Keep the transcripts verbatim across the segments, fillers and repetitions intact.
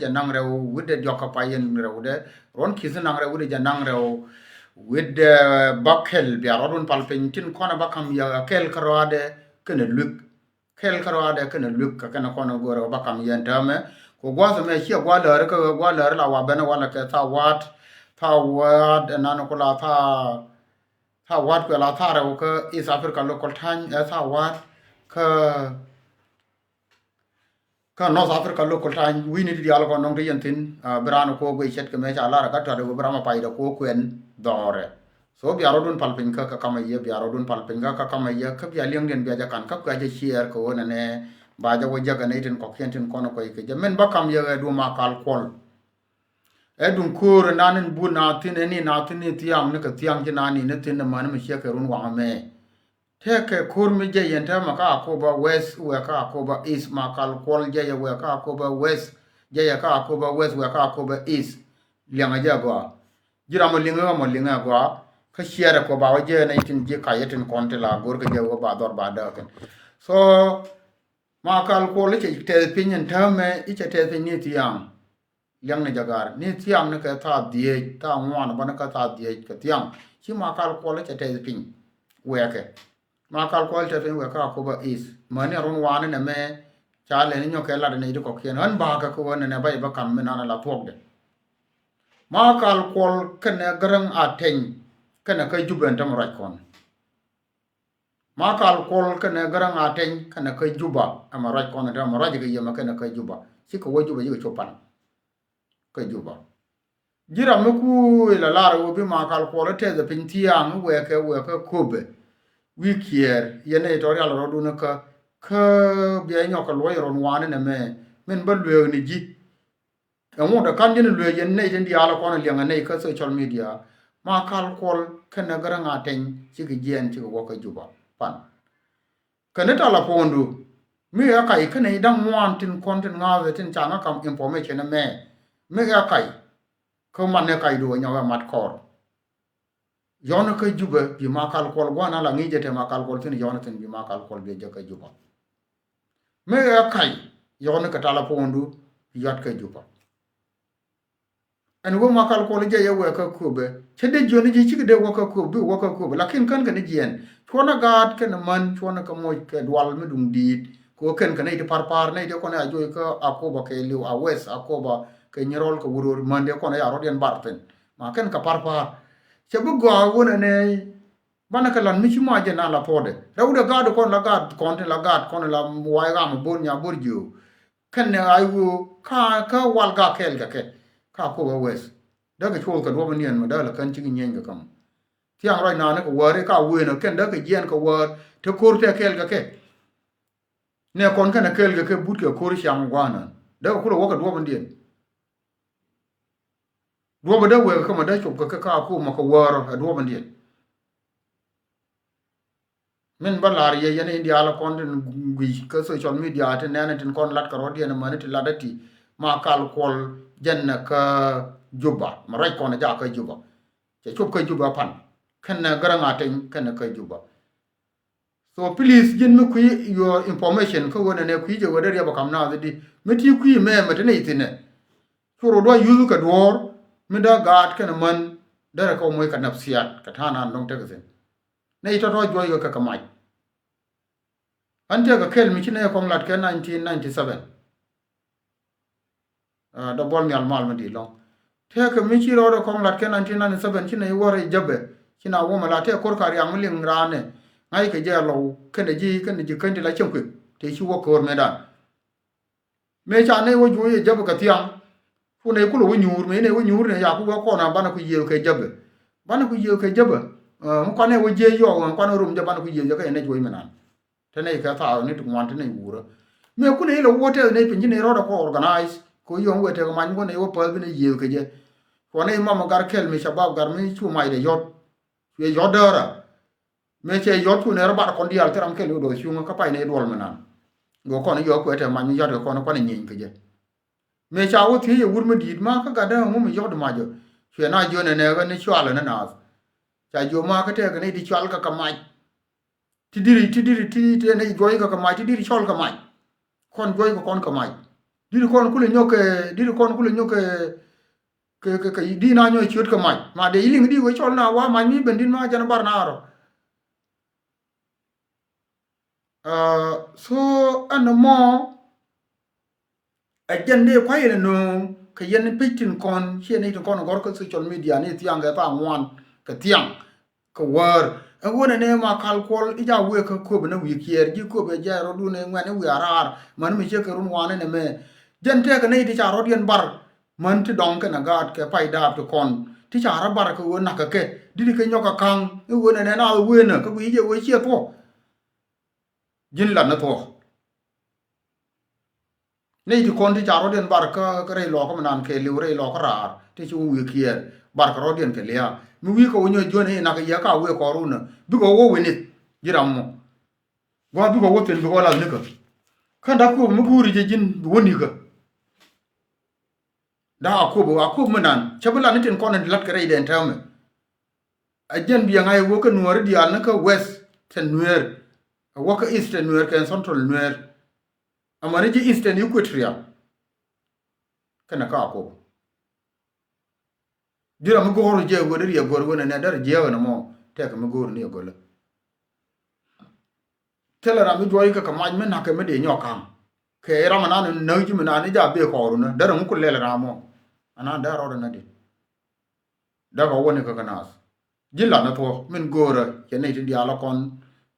jɛ naŋ rɛw wi̱cdɛ diɔ̱k kä pay yɛn rɛwdɛ. Ruɔ̱n ki̱th naŋ rɛw wi̱cdɛ jɛ naŋ rɛw wi̱cdɛ bä kɛl bia rɔɔdun pal piny tin kɔn ɛ bä ka̱m yɛ kɛl kärɔaadɛ kɛnɛ luek. Kɛl kärɔaadɛ kɛnɛ luek kɛ kɛnɛ kɔn ɛ go̱o̱rɛ bä ka̱m yɛn täämɛ. Kɛ gua̱a̱th ɛmɛ ciɛ gua̱a̱th lääri kä gua̱a̱th lääri la wa ben ɛ walɛ kɛ thawaat, thawaat ɛnan ku la thaa, thawaat kuɛ la thaa rɛw kä East Africa Local Time, ɛ thawaat kä kä North Africa Local Time. Wi̱ni ti diaal kɔn nɔŋ ti yɛn thi̱n, ah, bi raan kɔ guic ce̱tkɛ mëë ca lar kä tɔt ɛ wä bi ram a payda kɔ kuɛn dhɔrɛ. So bia rɔɔdun pal piny kä kä kamɛ yɛ, bia rɔɔdun pal piny kä kä kamɛ yɛ, kä bia liɛŋdiɛn bia jɛ ka̱n kä kuɛ jɛ share kɛ ɣöö nɛnɛ ba jɛ wä jäk ɛ nɛy tin kɔ̱kiɛn tin kɔn kuɛc kɛ jɛ. Min bä ka̱m yɛ ɛ duŋ Makal Kuɔl. Ɛ duŋ köör ɛ nan in but na thi̱n ɛ ni na thi̱n ni thiaŋ ni kɛ thiaŋ ci na ni ni thi̱n ni män mi ciɛ kɛ run waŋ ɛmɛ. Tëëkɛ ko̱r mi jɛ yɛn täämɛ kä Akobo West wëë kä Akobo East, Makal Kuɔl jɛ yɛ wëë kä Akobo West, jɛ yɛ kä Akobo West wëë kä Akobo East. Liɛŋɛ jɛ gɔaa. Ji̱ ram mɔ liŋɛ mɔ liŋɛ gɔaa. Kä share kɔ ba wä jɛ nɛy tin ji̱ kacä tin kɔn ti la go̱r kɛ jɛ wä ba dhɔr ba dääk kɛn. So Makal Kuɔl i̱ cɛ tɛth piny in täämɛ i̱ cɛ tɛth piny ni thiaŋ. Liɛŋ ni jɛ gaar ni thiaŋ ni kɛ thaa dhieec, thaa ŋuan bä ni kä thaa dhieec kɛ thiaŋ. Ci Makal Kuɔl cɛ tɛth piny wɛɛkɛ. Makal Kuɔl tɛth piny wɛɛkɛ Akobo East. Mäni a run waani nɛmɛ ca lɛni nyɔk kɛ lat ni di kɔkiɛn ɣän bakä kɛ ɣän nɛnɛ bä jɛ bä kam mi nan a la thuɔkdɛ. Makal Kuɔl kɛnɛ Gäräŋ Ateny kɛnɛ kä Jubɛ ɛn tämɛ ruac kɔn. Makal Kuɔl kɛnɛ Gäräŋ Ateny kɛnɛ kä Juba ɛmɛ ruac kɔn ɛn tämɛ ruac kɛ yɛmɛ kɛnɛ kä Juba. Cikɛ wä Juba cikɛ cop pan kä Juba. Ji̱ ram mi ku ilɛ lar ɣöö bi Makal Kuɔl tɛth piny thiaŋ wɛɛkɛ wɛɛkɛ Köpɛ. Wi̱i̱ kiɛɛr yɛn nɛy tɔ rial rɔɔdun kä kä bia nyɔk kɛ luɔc rɔn waani nɛmɛ min bä lueek ni ji̱. Ɛŋu dee ka̱n ji̱n lueek yɛn nɛy tin diaal kɔn liɛŋɛ nɛy kä social media. Makal Kuɔl kɛnɛ Gäräŋ Ateny cikɛ jiɛɛn cikɛ wä kä Juba pan. Kɛn i̱ talapondu mi ɛ kac kɛnɛ i̱ da̱ŋ ŋuan tin kɔn tin ŋa̱thɛ tin ca ŋä kam information ɛmɛ. Mi ɛ kac kä man ni kacdu ɛ nyɔk ɛ mat kɔr. Yɔn kä Jubɛ bi Makal Kuɔl gua̱n a la ŋi̱i̱c jɛ te Makal Kuɔl thi̱n yɔn thi̱n bi Makal Kuɔl bi jɛ kä Juba. Mi ɛ kac yɔn kɛ talapondu yɔt kä Juba. Ɛn wä Makal Kuɔl jɛ yɛ wɛ kä Köpɛ cɛ dee jiɔni ji̱ cikɛ dee wä kä Köpɛ bi wä kä Köpɛ lakin kän kɛn jiɛn cuɔnɛ gaat kɛn män cuɔnɛ kɛ moc kɛ dual mi duŋ di̱i̱t kɛ wä kɛn kɛ nɛy ti Parpar nɛy ti kɔn a juɔc kä Akobo kɛ liw a West Akobo kɛ Nyirol kɛ Wuror män dee kɔn a ya rɔ̱diɛn bar thi̱n. Ma kɛn kɛ Parpar cɛ bi gɔaa wunɛ nɛ banɛ kɛ lan mi ci ma jɛ na la puɔdɛ rɛwdɛ gaat kɔn la gaat kɔn ti la gaat kɔn la way ram bor nya bor jiö. Kɛn nɛ ay woo ka ka wal ga kɛɛl kɛ kɛ ka Akobo West. Dee kɛ cuɔth kɛ duɔp niɛn mɛ dee la kän cik nyieeny kɛ käm. Thiaŋ ruac naan ni kɛ wäär i̱ ka wëën ɛ kɛn dee kɛ jiɛɛn kɛ wäär te ko̱r tɛ kɛɛl kɛ kɛ. Nɛ kɔn kɛn ɛ kɛɛl kɛ kɛ but kɛ ko̱r ciaŋ gua̱a̱n naan dee kɛ kulɛ wä kɛ duɔp niɛn. Duɔpɛ dee wek kä ma dee cop kä kä kä Akobo ma kä wäärä ɛ duɔpɛ diɛn. Min bä lar yɛ yɛn in diaal kɔn tin guic kä social media tin nɛn tin kɔn lat kä rɔ̱diɛn mäni ti lat ɛ ti Makal Kuɔl jɛn kä Juba ma ruac kɔn jak kä Juba. Cɛ cop kä Juba pan kɛn Gäräŋ Ateny kɛn kä Juba. So please ji̱n mi kui̱ your information kä ɣöö nɛnɛ kui̱ jɛ ɣöö dee riɛp ɛ kam naath di mi ti kui̱ mɛmɛ ti nɛy thi̱nɛ. Cu rɔ duac yuth kɛ duɔ̱ɔ̱r mi dee gaat kɛnɛ män derɛ kɛ moc kɛ napsiat kɛ ta̱a̱ naan dɔ̱ŋ tekɛ thi̱n. Nɛy tɔ̱tɔ̱ juɔc kɛ kɛ mac. Ɣän tëëkɛ kɛl mi ci nɛy kɔŋ lat kɛ nineteen ninety seven. Dɔ̱ buɔl nhial mal mi di̱i̱t lɔ̱ŋ. Tëëkɛ mi ci rɔɔdɛ kɔŋ lat kɛ nineteen ninety seven ci nɛy wä rɛy jäpɛ ci na wä mɛ la tëë ko̱r ka riaŋ mi liŋ raanɛ. Ŋa̱ckɛ jɛ lɔw kɛnɛ ji̱ kɛnɛ ji̱ käny ti la cieŋ kui̱k tëë ci wä ko̱r mëëdan. Mëë ca nɛy wä juɔc yɛ jäpɛ kɛ thiaŋ. Cu nɛy kulɛ wä nyuur mëë nɛy wä nyuur nɛ yaku wä kɔn a banɛ ku yiëëk kɛ jäpɛ. Banɛ ku yiëëk kɛ jäpɛ. Mi kuanɛ wä jiëc yɔɔk mi kuanɛ rom jɛ banɛ ku yiëëk jɛ kɛ yɛ nɛy juɔc mi nan. Te nɛy kɛ thaak ni ti ŋuan te nɛy wuurä. Mëë kun nɛy lɛ wä tɛth nɛy piny ci nɛy rɔɔdɛ kɔ organize kɛ yɔ̱ŋ wëë tɛk mac mi kun nɛy wä päth bi nɛy yiëëth kɛ jɛ. Cuɔ nɛy mamɛ gar kɛl mi cabab gar mi cu macdɛ yɔt. Cuɛ yɔt däärä. Mëë cɛ yɔt cu nɛy rɔ bat kɔn diaal thil ram kɛl wä dɔɔth cuŋä kä pay nɛy duɔl mi nan. Gɔ kɔn yɔt kuɛ tɛ mac mi yɔt kɛ kɔn kuanɛ nyieeny kɛ jɛ. Mëë ca wä thiec ɛ wur mi di̱i̱t ma kä gatdä ŋu mi yɔt mac ɔ. Cuɛ na jiön ɛ nɛɛkɛ ni cualɛ ni naath. Ca jiö ma kä tɛɛkɛ nɛy ti cual kɛ kɛ mac. Ti diri ti diri ti ti nɛy juɔc kɛ kɛ mac ti diri cɔl kɛ mac. Kɔn juɔc kɛ kɔn kɛ mac. Di̱t kɔn kulɛ nyɔk kɛ, di̱t kɔn kulɛ nyɔk kɛ, kɛ, kɛ, kɛ di̱t na nyɔk ciöt kɛ mac. Ma dee iliŋ di̱t wee cɔl na wa mac mi ben di̱t ma jɛn bar na rɔ. Ah, so ɛn mɔ ɛ jɛn dee kuay ɛn nööŋ kɛ yɛn pec tin kɔn, ciɛ ni tin kɔn gɔr kä social media ni thiaŋ kɛ thaŋ ŋuan kɛ thiaŋ kɛ wäär. Ɛ wänɛ ni ma kal kuɔl i̱ ja wëë kä kööbɛ ni wi̱i̱ kiɛɛr ji̱ kööbɛ jɛ rɔdun ɛ ŋuɛn i̱ wi̱i̱ a raar män mi ciek kɛ run wanɛ nɛ mɛ. Jɛn tɛkɛ ni ti ca rɔ̱diɛn bar män ti dɔŋ kɛnɛ gaat kɛ pay daap ti kɔn ti ca rɔ bar kɛ wëë nakä kɛ di̱t kɛ nyɔk kɛ ka̱ŋ i̱ wëë nɛ nɛ na wëë nä kä wi̱i̱ jɛ wëë ciɛ thuɔ. Ji̱n lat ni thuɔ̱k. Nɛy ti kɔn ti ca rɔ̱diɛn bar kä, kä rɛy lɔɔkä mi nan kɛ liw rɛy lɔɔkä raar ti ci wä wi̱i̱ kiɛɛr bar kɛ rɔ̱diɛn kɛ lia̱a̱. Mi wi̱i̱ kɛ wä nyɔc juɔ̱n i̱ nak yɛ ka wëë kɔr wun nä bikɛ wä wä wi̱nith. Ji̱ ram mɔ. Gua̱a̱th bikɛ wä thi̱n bikɛ wä lath nikä. Kä dak kuɔp mi guuri jɛ ji̱n bi wä nikä. Dak a kuɔp a kuɔp mi nan cä bi lat ni tin kɔn in lat kɛ rɛy dɛn täämɛ. A jɛn biɛ ŋa̱c wä kä nuääri diaal ni kä west tɛ nueer. A wä kä east tɛ nueer kɛ central nueer. Amäni ji̱ eastern Equatoria. Kɛnɛ ka kop. Ji̱ ram mi go̱o̱r jɛ wä dee riɛ go̱o̱r wä nɛ nɛ dee jiɛ wä nɛ mɔ tɛk mi go̱o̱r ni go̱o̱r. Thilɛ ram mi juɔc kɛ kɛ mac mi na̱k kɛ mi dee nyɔk ka̱m. Kɛ ram anan näk ji̱ mi nan ni ja bee kɔɔru nä dee ram mi ku lɛl ram mɔ. Anan dee rɔɔdɛ nä di. Dee kɛ wä ni kä kä naath. Ji̱ lat ni thuɔ̱k min go̱o̱rä cɛ nɛy tin diaal kɔn,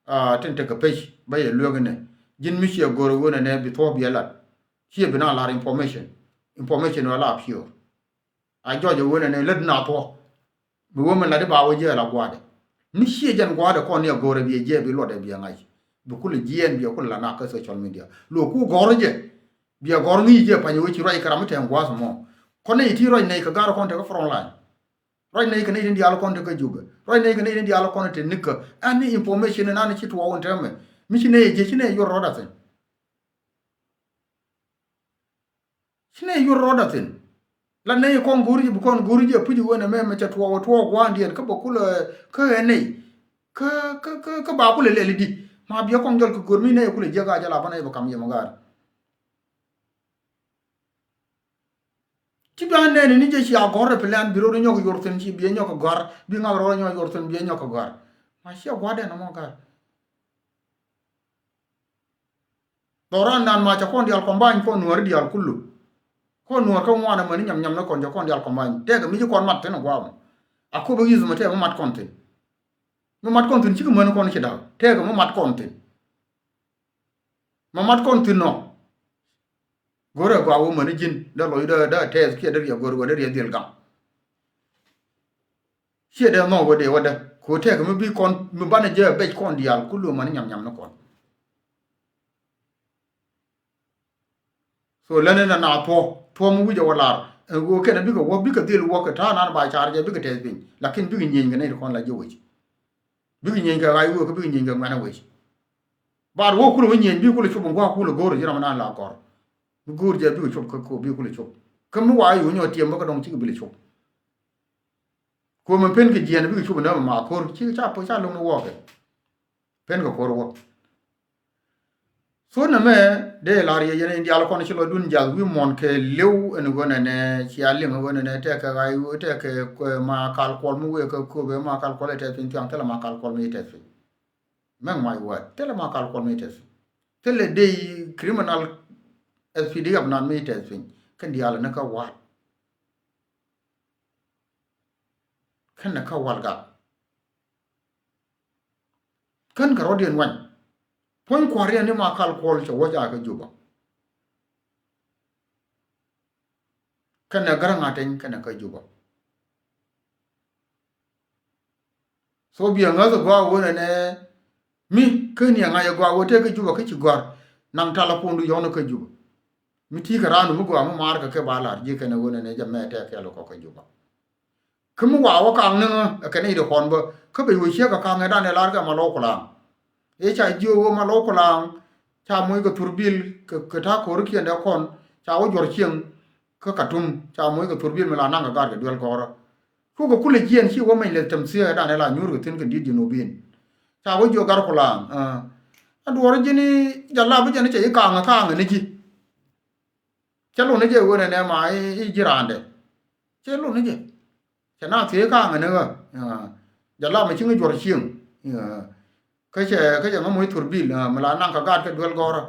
ah, tin tekɛ pec bä yɛ lueek inɛ. Ji̱n mi ciɛ go̱o̱rä wen ɛnɛ bi thuɔ̱k biɛ lat. Ciɛ bi na lar information. Information wä la pure. A jɔc ɛ wen ɛnɛ lät na thuɔ̱k. Bi wä min lat i̱ ba wä jiɛ la gua̱a̱dɛ. Mi ciɛ jɛn gua̱a̱dɛ kɔn ni a go̱o̱rä biɛ jiɛ bi luɔtdɛ biɛ ŋa̱c. Bi kulɛ jiɛɛn biɛ kulɛ la nak kä social media. Lo̱o̱k ku gɔ̱rä jɛ. Biɛ gɔ̱r ŋi̱i̱c jɛ pa̱ny wee ci ruac kɛ ram mi tɛm gua̱a̱th mɔ. Kɔn nɛy ti ruac nɛy kɛ ga̱r kɔn tekɛ front line. Ruac nɛy kɛ nɛy tin diaal kɔn tekɛ Jubɛ. Ruac nɛy kɛ nɛy tin diaal kɔn te nikä. Ɛn ni information ɛn an ci tuɔɔk in tɛmɛ. Mi ci nɛy jiɛ ci nɛy yuɔr rɔɔd a thi̱n. Ci nɛy yuɔr rɔɔd a thi̱n. La nɛy kɔn go̱o̱ri jɛ bi kɔn go̱o̱ri jɛ puc wen ɛmɛ mɛ cɛ tuɔɔk tuɔɔk gua̱a̱ndiɛn kä bä kulɛ kä ɛ nɛy. Kä, kä, kä, kä ba kulɛ lɛl i̱di. Ma biɛ kɔn jɔl kɛ go̱o̱r mi nɛy kulɛ jiäk a jɛ la bä nɛy bä kam yɛ mɛ ga̱a̱r. Ci bian nɛni ni jɛ cia gɔ̱r rɛ plan bi rot nyɔk yor thin ci biɛ nyɔk gɔ̱r bi ŋak rot nyɔk yor thin biɛ nyɔk gɔ̱r. Ma ciɛ gua̱dɛn mɔ gɔ̱r. Dhɔran nan ma ca kɔn dial combine kɔn nuɔri dial kullu. Kɔn nuɔr kä ŋuan amani nyam nyam ni kɔn ca kɔn dial combine tɛk mi ci kɔn mat thin guam. A kop a yiz ma tɛk mi mat kɔn thin. Mi mat kɔn thin cik män kɔn ci dal tɛk mi mat kɔn thin. Ma mat kɔn thi̱n nɔ. Go̱rɛ gɔaa wä mäni ji̱n dee lɔc dee dee tɛth kiɛ dee riɛ go̱r wä dee riɛ dhil gam. Ciɛ dee nhɔk wä dee wä dee ko tɛk mi bi kɔn mi banɛ jɛ bɛc kɔn diaal kulu mäni nyam nyam ni kɔn. So lɛn in na na thuɔ thuɔ mi wi̱c a wä lar ɛn ɣöö kɛn bikɛ wä bikɛ dhil wä kɛ ta̱a̱ nan ba car jɛ bikɛ tɛth piny lakin bikɛ nyieny kɛ nɛy ti kɔn la jɛ wec. Bikɛ nyieny kɛ ɣa̱c wee kä bikɛ nyieny kɛ ŋuɛ̈nɛ wec. Bar wä kulɛ wä nyieny bikɛ kulɛ cop in gua̱a̱k kulɛ go̱o̱r ji̱ ram nan la gɔ̱r. Mi go̱o̱r jɛ bikɛ cop kä ko bikɛ kulɛ cop. Kä mi wa i̱ wä nyɔ tiɛm bä kä dɔ̱ŋ cikɛ bilɛ cop. Kuɔmɛ pen kɛ jiɛn bikɛ cop in dämɛ ma ko̱r cikɛ ca lo̱ŋ ni wɔɔkɛ. Pen kɛ ko̱r wä. Thon ɛmɛ dee lar yɛ yɛn in diaal kɔn ci lɔcdun jath wi̱i̱ muɔ̱n kɛ li̱w ɛn ɣöö nɛnɛ cia liŋ ɣöö nɛnɛ tɛkɛ ɣa̱c ɣöö tɛkɛ kuɛ ma kal kuɔl mi wëë kä köpɛ ma kal kuɔl ɛ tɛth piny thiaŋ thilɛ ma kal kuɔl mi tɛth piny. Mɛk my word thilɛ ma kal kuɔl mi tɛth piny. Thilɛ dee criminal S P D F nan mi tɛth piny kɛn diaal ni kä wa̱a̱t. Kɛn ni kä wal gat. Kän kɛ rɔ̱diɛn wany puɔ̱ny kua̱riɛn ni ma kal kuɔl cɛ wä ca kä Juba. Kɛnɛ gäräŋ a teny kɛnɛ kä Juba. So biɛ ŋäth ɛ gɔaa wen ɛnɛ mi ken yɛ ŋa̱c ɛ gɔaa wen tëë kä Juba kä ci gɔ̱a̱r naŋ talɛ puɔ̱ndu yɔ̱n kä Juba. Mi ti̱i̱ kɛ raan mi gɔaa mi maar kɛ kɛ ba la̱r ji̱ kɛnɛ wen ɛnɛ jɛ mɛ tɛk kɛɛl kɔ kä Juba. Kä mi wa wä kaŋ ni ŋä ɛ kɛn i̱ di kɔn bä kä bɛ wä ciek ɛ kaŋ ɛ dan ɛ lar kɛ ma lo̱w kulaŋ. Ëë ca jiök wä ma lo̱w kulaŋ ca moc kɛ thurbil kɛ ta̱a̱ ko̱ri kiɛn dee kɔn ca wä juɔ̱r cieŋ kä Katum ca moc kɛ thurbil mi la naŋ kɛ gaat kɛ duel gɔ̱rä. Kukɛ kulɛ jiɛn ci wä meny lɛ tɛm thiee ɛ dan ɛ la nyuur kɛ thi̱n kɛ di̱t ji̱ nubin. Ca wä jiök gat kulaŋ ɛ duɔ̱ɔ̱r ji̱n i̱ jɛ lap i̱ jɛn i̱ cɛ i̱ kaŋ ɛ kaŋ ɛ ni ji̱. Cɛ lun ni jɛ wen ɛnɛ ma i̱ ji̱ raandɛ. Cɛ lun ni jɛ. Cɛ na thiee ka̱a̱ŋ ɛn ɣä. Jalap mi ci ŋä juɔ̱r cieŋ. Kä cɛ kä cɛ ŋä moc thurbil mi la naŋ kɛ gaat kɛ duel gɔ̱rä.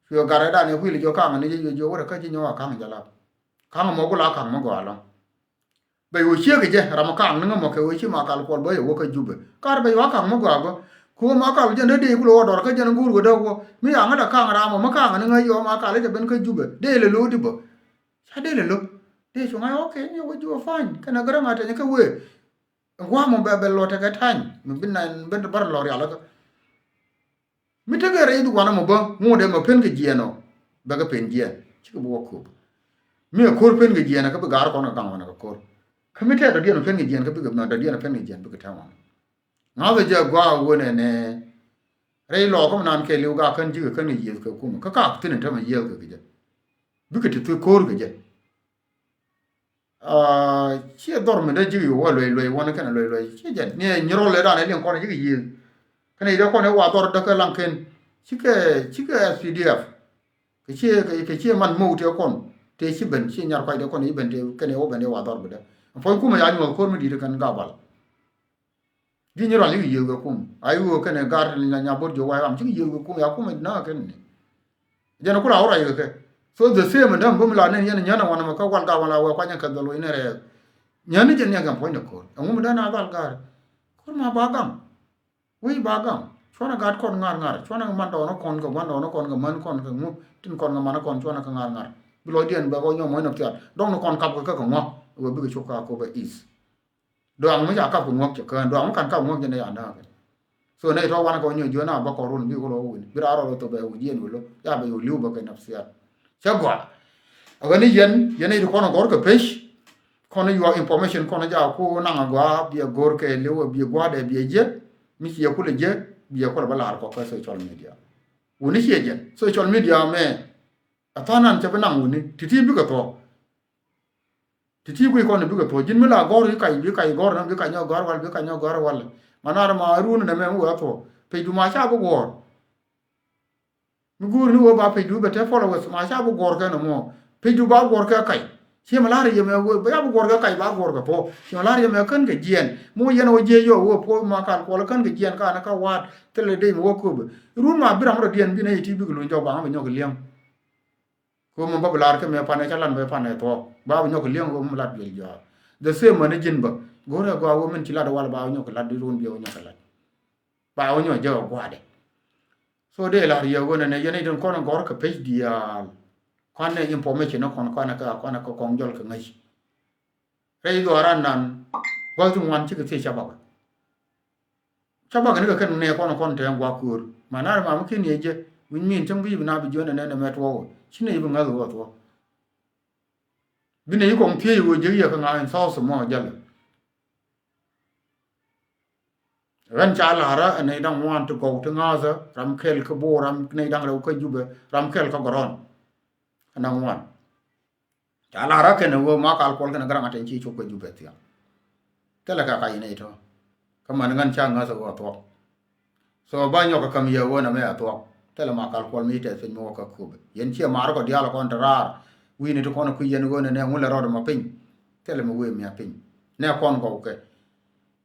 Cuɛ gat ɛ dan ɛ kuil jiɔ ka̱a̱ŋ ɛn jɛ jiɔ wä rɛ kä ji̱ nyɔk a ka̱a̱ŋ jalap. Ka̱a̱ŋ mɔ ku la ka̱a̱ŋ mi gɔaa lɔ̱ŋ. Bɛ yo̱ ciek kɛ jɛ ram mi ka̱a̱ŋ ni ŋä mɔ kɛ wee ci ma kal kuɔl bä yɛ wä kä Jubɛ. Kar bɛ yo̱ a ka̱a̱ŋ mi gɔaa bä. Ku ma kal jɛn dee dee ku lɛ wä dɔr kä jɛn guur wä dee wä. Mi yaŋ ɛ la ka̱a̱ŋ ram mɔ mi ka̱a̱ŋ ni ŋä yɔm a kal i̱ jɛ ben kä Jubɛ dee lɛ lo̱o̱ di bä. Ca dee lɛ lo̱o̱ dee cuŋ a i̱ okay ni wä Jubɛ fany kɛn a gärä ŋa̱ tɛny kä wee. Gua̱a̱ mɔ bɛ bɛ lɔ tekɛ ta̱ny mi bi na bi bar lɔ rial kä. Mi tekɛ rɛy di wanɛ mɔ bä ŋuɔ̱t ɛmɔ pen kɛ jiɛɛn ɔ. Bɛ kɛ pen jiɛɛn cikɛ bi wä köp. Mi ɛ ko̱r pen kɛ jiɛɛn ɛ kä bi ga̱a̱r kɔn kɛ gaŋ wanɛ kɛ ko̱r. Kä mi tɛɛr dɔ̱diɛn ɔ pen kɛ jiɛɛn kä bikɛ mɛ dɔ̱diɛn ɔ pen kɛ jiɛɛn bikɛ tɛm wanɛ. Ŋa̱thɛ jɛ gua̱a̱ wen ɛnɛ. Rɛy lɔɔkä mi naan kɛɛliw gaak kän ji̱kɛ kän kɛ yiëëth kɛ kumɛ kä kaak thi̱n ɛn tämɛ yiëëth kɛ kɛ jɛ. Bikɛ ti thi ko̱r kɛ jɛ. Ciɛ dhɔr mi dee ji̱k yio̱w wä luɛy luɛy wän kɛnɛ luɛy luɛy ciɛ jɛn ni ɛ nyirɔl lɛ dan ɛ liŋ kɔn ji̱k yiëëth. Kɛnɛ yi dee kɔn ɛ wa dhɔr dee kɛ laŋ ken cikɛ cikɛ S P D F. Kɛ ciɛ kɛ ciɛ man mo̱o̱k tëë kɔn tëë ci ben ciɛ nyar kuac dee kɔn i̱ ben tëë kɛnɛ wä ben dee wa dhɔr bi dee. Ɛn puɔ̱ny kumɛ ya nyuɔth ko̱r mi di̱i̱t kɛn gabal. Ji̱ nyi rual cikɛ yiëëth kɛ kum a i̱ ɣöö kɛnɛ gar nya bot jiök wa̱i̱ ram cikɛ yiëëth kɛ kum ya kum ɛ na̱a̱ kɛn ni. Jɛn ku la wä ruac kɛ kɛ. So the same däm bä mi la nen yɛn nyän ɛ wanɛ mɛ kä wal gar wan la wɛ kuany ɛ kɛ dhɔl wec ni rɛɛk. Nyän ni jɛn niɛk kɛn puɔ̱ny ni ko̱r ɛŋu mi däna dhal gar. Ko̱r ma ba gam. Wec ba gam. Cuanɛ gat kɔn ŋa̱r ŋa̱r cuanɛ man dɔɔn kɔn kɛ gua̱n dɔɔn kɔn kɛ män kɔn kɛ ŋu tin kɔn kɛ man kɔn cuanɛ kɛ ŋa̱r ŋa̱r. Bi lɔcdiɛn bɛ kɔ nyɔm mɔc nɔ thiat dɔŋ ni kɔn kap kɛ kä kɛ ŋuɔ̱k. Wɛ bikɛ cop ka Akobo East. Dɔaŋ mi ca kap kɛ ŋuɔ̱k cɛ kään dɔaŋ mi kan kap ŋuɔ̱k jɛ nɛ ya nääk. So nɛ tɔ wanɛ kɛ wä nyɔ jiön a bä kɔr wun bi wä lɔ wä win bi raar rɔ lɔ thop bɛ wä jiɛn wä lɔ ya bɛ yɛ wä li̱w bä kɛ nafsiyat. Cɛ gɔaa. A ɣän ni yɛn yɛn ni ti kɔn gɔr kɛ pec. Kɔn yuɔ information kɔn ja ku naŋ a gɔaa biɛ gɔr kɛ li̱w biɛ gua̱a̱dɛ biɛ jiɛ. Mi ci yɛ kulɛ jiɛ biɛ kulɛ bä la̱r kɔ kɛ social media. Wuni ciɛ jɛn social media mɛ. A tha̱a̱ŋ nan cɛ bi naŋ wuni ti ti bikɛ thuɔ̱k. Ti ti guic kɔn bikɛ thuɔ̱k ji̱n mi la gɔ̱r i̱ kac bi kac gɔ̱r nä bi kac nyɔk gɔ̱r wal bi kac nyɔk gɔ̱r wal. Ma nar ma ruun nɛ mɛ mi wee thuɔ̱k pecdu ma ca bi guɔ̱ɔ̱r. Mi guur ni wee ba pecdu bɛ te followers ma ca bi guɔ̱ɔ̱r kɛ nɔmɔ. Pecdu ba guɔ̱ɔ̱r kɛ kac. Ciɛ mi la̱r yɛ mɛ wee ba bi guɔ̱ɔ̱r kɛ kac ba guɔ̱ɔ̱r kɛ thuɔ̱k ciɛ mi la̱r yɛ mɛ kän kɛ jiɛɛn mi wee yɛn wee jiɛ yɔ wee puɔ̱ ma kal kuɔl kän kɛ jiɛɛn ka ni kä waat. Thilɛ dee mi wee köpɛ ruun ma bi ram rɔ diɛn bi nɛ yɛ ti bikɛ luny jɔk ba ŋa bɛ nyɔk kɛ liɛŋ. Kä mɛ bä bi lar kä mɛ panɛ ca lan bɛ panɛ thuɔk ba bi nyɔk liɛŋ kä mɛ lat biɛl jɔa. The same mɛn ji̱n bä go̱rɛ gɔaa wä mɛn ci lat wal ba wä nyɔk lat di run biɛ wä nyɔk lat. Ba wä nyɔk jɛ wä gua̱dɛ. So dee lar yɛ wä nɛnɛ yɛn i̱ den kɔn gɔr kɛ pec diaal. Kuanɛ information ni kɔn kuanɛ kä kuanɛ kä kɔn jɔl kɛ ŋäc. Rɛy dhuaaran nan gua̱th ti ŋuan cikɛ thiec ca bak. Ca bak ni kɛ kɛn nɛ kɔn kɔn tɛn gua̱a̱k köör ma nar mam kin yɛ jɛ wi̱ny min cäŋ bi bi na bi jiön ɛnɛn ɛmɛ tuɔɔk ci nɛ bi ŋäth wä thuɔ̱k. Bi nɛ yi kɔŋ thiec wä jek yɛ kɛ ŋa̱a̱n thɔɔth mɔ jälɛ. Ɣän ca la̱rä ɛ nɛy da̱ŋ ŋuan ti gɔw ti ŋa̱thä ram kɛl kä bo̱o̱r ram nɛy da̱ŋ rɛw kä jupɛ ram kɛl kä gɔrɔn. Ɛ naŋ ŋuan. Ca la̱rä kɛn ɛ ɣöö ma kal kuɔl kɛn ɛ gäraŋ a tɛn ci cop kɛ jupɛ thiaŋ. Thilɛ kɛ kac nɛy tɔ kä män ŋän ca ŋäth ɛ ɣöö thuɔ̱k. So ba nyɔk kɛ käm yɛ ɣöö nɛ mɛ a thuɔ̱k. Thilɛ ma kal kuɔl mi tɛth piny mi wä kä köpɛ yɛn ciɛ ma̱a̱r kɔ diaal kɔn te raar. Wi̱i̱ni ti kɔn kui̱ yɛn ɣöö nɛ nɛ ŋun lɛ rɔɔdɛ ma piny. Thilɛ mi wëë mia̱ piny nɛ kɔn gɔw kɛ.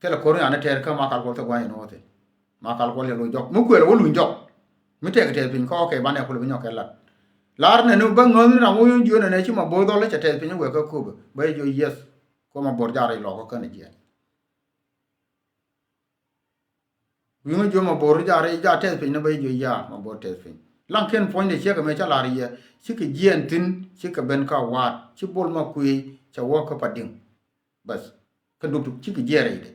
Thilɛ ko̱r nyan ni tɛɛr kä ma kal kuɔl thil gua̱ny ɛn wä thil. Ma kal kuɔl yɛ luny jɔk mi kuël wä luny jɔk. Mi tɛk tɛɛr piny kɔɔk kɛ banɛ kulɛ bi nyɔk kɛ lat. Lar nɛ ni bä ŋäth ni ram wä yuny jiön ɛnɛ ci ma bo̱o̱th dhɔl cɛ tɛɛr piny wek kä köpɛ bä yɛ jiɔ yieth. Kuɔ ma bo̱r jar ilɔk kä kän jiɛn. Wi̱i̱ ŋä jiö ma bo̱r jar ja tɛth piny ni bä jiö ya ma bo̱r tɛth piny. Laŋ ken puɔ̱nydɛ ciek ɛmɛ ca lar yɛ cikɛ jiɛɛn thi̱n cikɛ ben ka waat ci bol ma kui̱ ca wä kä pa diŋ. Bas kä duk duk cikɛ jiɛɛn rɛydɛ.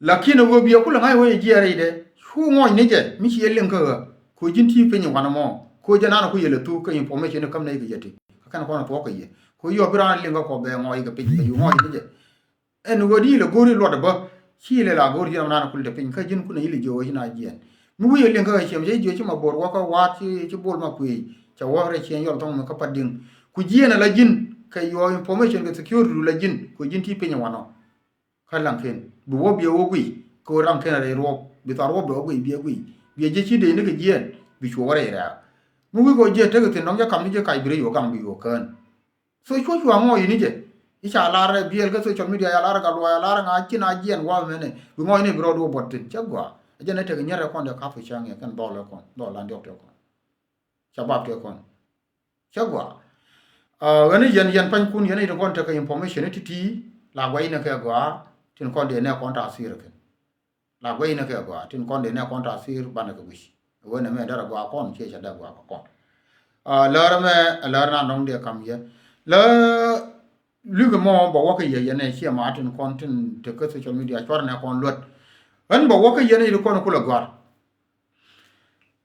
Lakin ɛ wee biɛ kulɛ ŋa̱c wee jiɛɛn rɛydɛ cu ŋɔc ni jɛ mi ci yɛ liŋ kä ɣä. Ko ji̱n ti piny wanɛ mɔ ko jɛ nan ku yɛ lɛ thuk kä information ni käm nɛ yikɛ yɛ ti kä kɛn kɔn thuɔ̱k kɛ yɛ ko yɔ bi ran liŋ kä kɔ bɛ ŋɔc kɛ piny bɛ yu ŋɔc ni jɛ. Ɛn ɣöö di ilɛ go̱o̱r iluɔt ɛ bä ci ilɛ la go̱o̱r ji̱n ram nan kulɛ te piny kä ji̱n kunɛ ilɛ jiö ɣöö ci na jiɛɛn. Mi wi̱i̱ ɛ liŋ kä ɣä ciɛm cɛ jiö ci ma bo̱o̱r wä kä wa̱a̱t ci bol ma kuëëc cɛ wä rɛy ciɛn yɔl thɔŋ mi kä pat diŋ. Ku jiɛɛn ɛ la ji̱n kɛ your information kɛ security du la ji̱n kɛ ji̱n ti piny ɛ wanɔ. Kä laŋ ken bi wä biɛ wä guiy kɛ ɣöö ram ken rɛy ruɔk bi thar wä bɛ wä guiy biɛ guiy biɛ jiɛ ci dee ni kɛ jiɛɛn bi cuɔ wä rɛy rɛ̈ɛ̈k. Mi wi̱i̱ kɔ jiɛ tek thi̱n dɔ̱ŋ jɛ kam ni jɛ kac bi rɛy wä gaŋ bi wä kään. So cuɔ cua ŋɔɔc ni jɛ. I̱ ca lar biɛl kä social media, ya lar gat luɔi, ya lar ŋa cin a jiɛn gua̱a̱th mɛnɛ. Bi ŋɔɔc ni bi rɔɔd wä buɔt thi̱n cä gɔaa. Ɛ jɛn ɛ tek nyɛrɛ kɔn dee kap kɛ cäŋ yɛ kɛn dhɔl ɛ kɔn, dhɔl lan diɔk tɛ kɔn. Ca bap tɛ kɔn. Cä gɔaa. Ɣän i̱ yɛn, yɛn panykun, yɛn i̱ tin kɔn tekɛ information i̱ ti̱ti̱ la gua̱c inɛ kɛ gɔaa tin kɔn dee nɛ kɔn ta̱a̱ thi̱i̱r kɛn. La gua̱c inɛ kɛ gɔaa tin kɔn dee nɛ kɔn ta̱a̱ thi̱i̱r banɛ kɛ wi̱c. Ɣän ɛmɛ derɛ gɔaa kɔn ciɛ ca dee gɔaa kɛ kɔn. Lär ɛmɛ ɛ lär nan dɔ̱ŋ dee kam yɛ lä lui̱k ɛmɔ bɛ wä kɛ yɛ yɛn ɛ ciɛ ma tin kɔn tin tekä social media cuarɛ nɛ kɔn luät. Ɣän bɛ wä kɛ yɛn i̱ ti kɔn kulɛ gɔaa.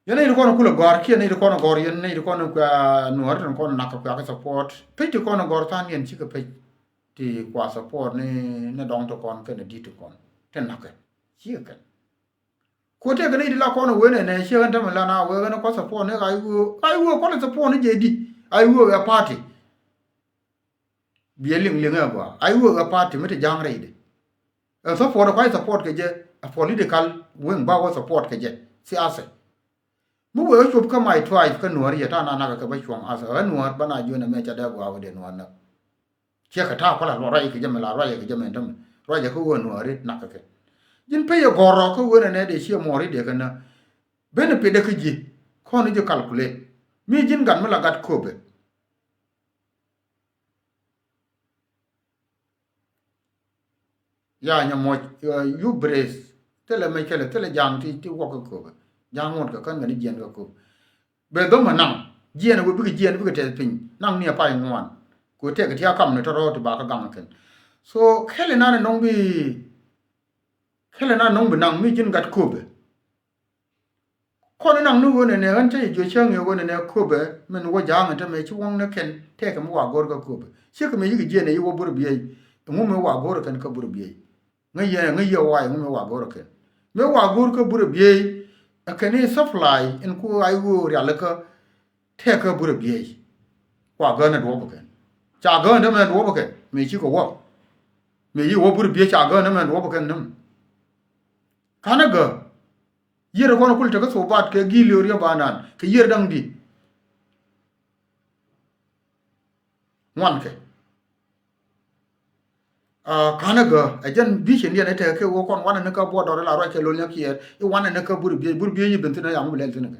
Yɛn nɛy ti kɔn kulɛ gɔ̱r kiɛ nɛy ti kɔn gɔ̱r yɛn nɛy ti kɔn kua nuɔ̱ɔ̱r tin kɔn nak kɛ kua kɛ support. Pec ti kɔn gɔ̱r than yɛn cikɛ pec ti kua support ni, ni dɔŋ ti kɔn kɛn di̱t ti kɔn ti nak kɛ cikɛ kɛn. Ku tëëk nɛy ti la kɔn wen ɛnɛ ciɛ ɣän tämɛ la na wee ɣän kua support ni ɣa̱c wee ɣa̱c wee kɔn support ni jɛ di ɣa̱c wee ɛ party. Biɛ liŋ liŋ ɛ gɔaa. Ai wek ɛ party mi ti ja̱a̱ŋ rɛydɛ. Ɛ support ɛ kuay support kɛ jɛ, ɛ political wing ba wä support kɛ jɛ. Siasa. Mi wek ɛ cop kä my tribe kä nuɔ̱ɔ̱r yɛ ta̱a̱ na nak kɛ bä cuɔ̱ŋ as ɛ nuɔ̱ɔ̱r bä na juɔ̱n ɛmɛ ca dee gɔaa wä dee nuɔ̱ɔ̱r näk. Ciɛ kɛ ta̱a̱ kɔ la luɔt ruac kɛ jɛ mɛ la ruac kɛ jɛ mɛ tämɛ. Ruac kɛ kä wä nuɔ̱ɔ̱r ri nak kɛ kɛ. Ji̱n pec ɛ gɔ̱rɔ kä wä nɛ nɛ dee ciɛ muɔ̱ɔ̱r ri dee kɛ näk. Ben ɛ pet dee kä ji̱. Kɔn ji̱ calculate. Mi ji̱n gat mi la gat köpɛ. Ya nyɛ mɔc, uh, you brace. Thilɛ mec kɛlɛ, thilɛ ja̱a̱ŋ ti, ti wä kä köpɛ. Ja̱a̱ŋ ŋot kɛ kän kɛ ni jiɛn kä köpɛ. Bɛ dhom ɛ naŋ. Jiɛn ɛ wee bikɛ jiɛn bikɛ tɛth piny. Naŋ ni ɛ pay ŋuan. Ku tɛk ti a kam ni tɔrɔ ti ba kä gaŋ kɛn. So kɛlɛ nan ɛ nɔŋ bi, kɛlɛ nan ɛ nɔŋ bi naŋ mi ji̱n gat köpɛ. Kɔn inaŋ ni ɣöö nɛnɛ ɣän cä yɛ jiök cäŋ yɛ ɣöö nɛnɛ köpɛ min wä ja̱a̱ŋ in te mëë ci wäŋ ni kɛn tɛkɛ mi wa go̱r kä köpɛ. Cikɛ mëë yikɛ jiɛn ɛ yi wä burɛ biey. Ɛŋu mëë wa go̱r kɛn kä burɛ biey. Ŋäc yɛ, ŋäc yɛ wa ɛŋu mëë wa go̱r kɛn. Mëë wa go̱r kä burɛ biey. Ɛ kɛn i̱ supply in ku ɣa̱c ɣöö rialikä tɛk kä burɛ biey. Wa gäänä duɔ̱ɔ̱p kɛn. Ca gäänä mɛ duɔ̱ɔ̱p kɛn. Mëë cikɛ wä. Mëë yi wä burɛ biey ca gäänä mɛ duɔ̱ɔ̱p kɛn nɛm. Ka̱nä gä. Yier kɔn kul tekä thobat kɛ gil yo̱r yɛ banan kɛ yier da̱ŋ di. Ŋuan kɛ. Ah, ka̱nä gä ɛ jɛn vision yɛn ɛ tekɛ kɛ wä kɔn wanɛ ni kä buɔt dɔr ila ruac kɛ lol nyɛ kiɛɛr i̱ wanɛ ni kä bur biey bur biey i̱ ben thin ɛ yam bi lɛl thin kɛ.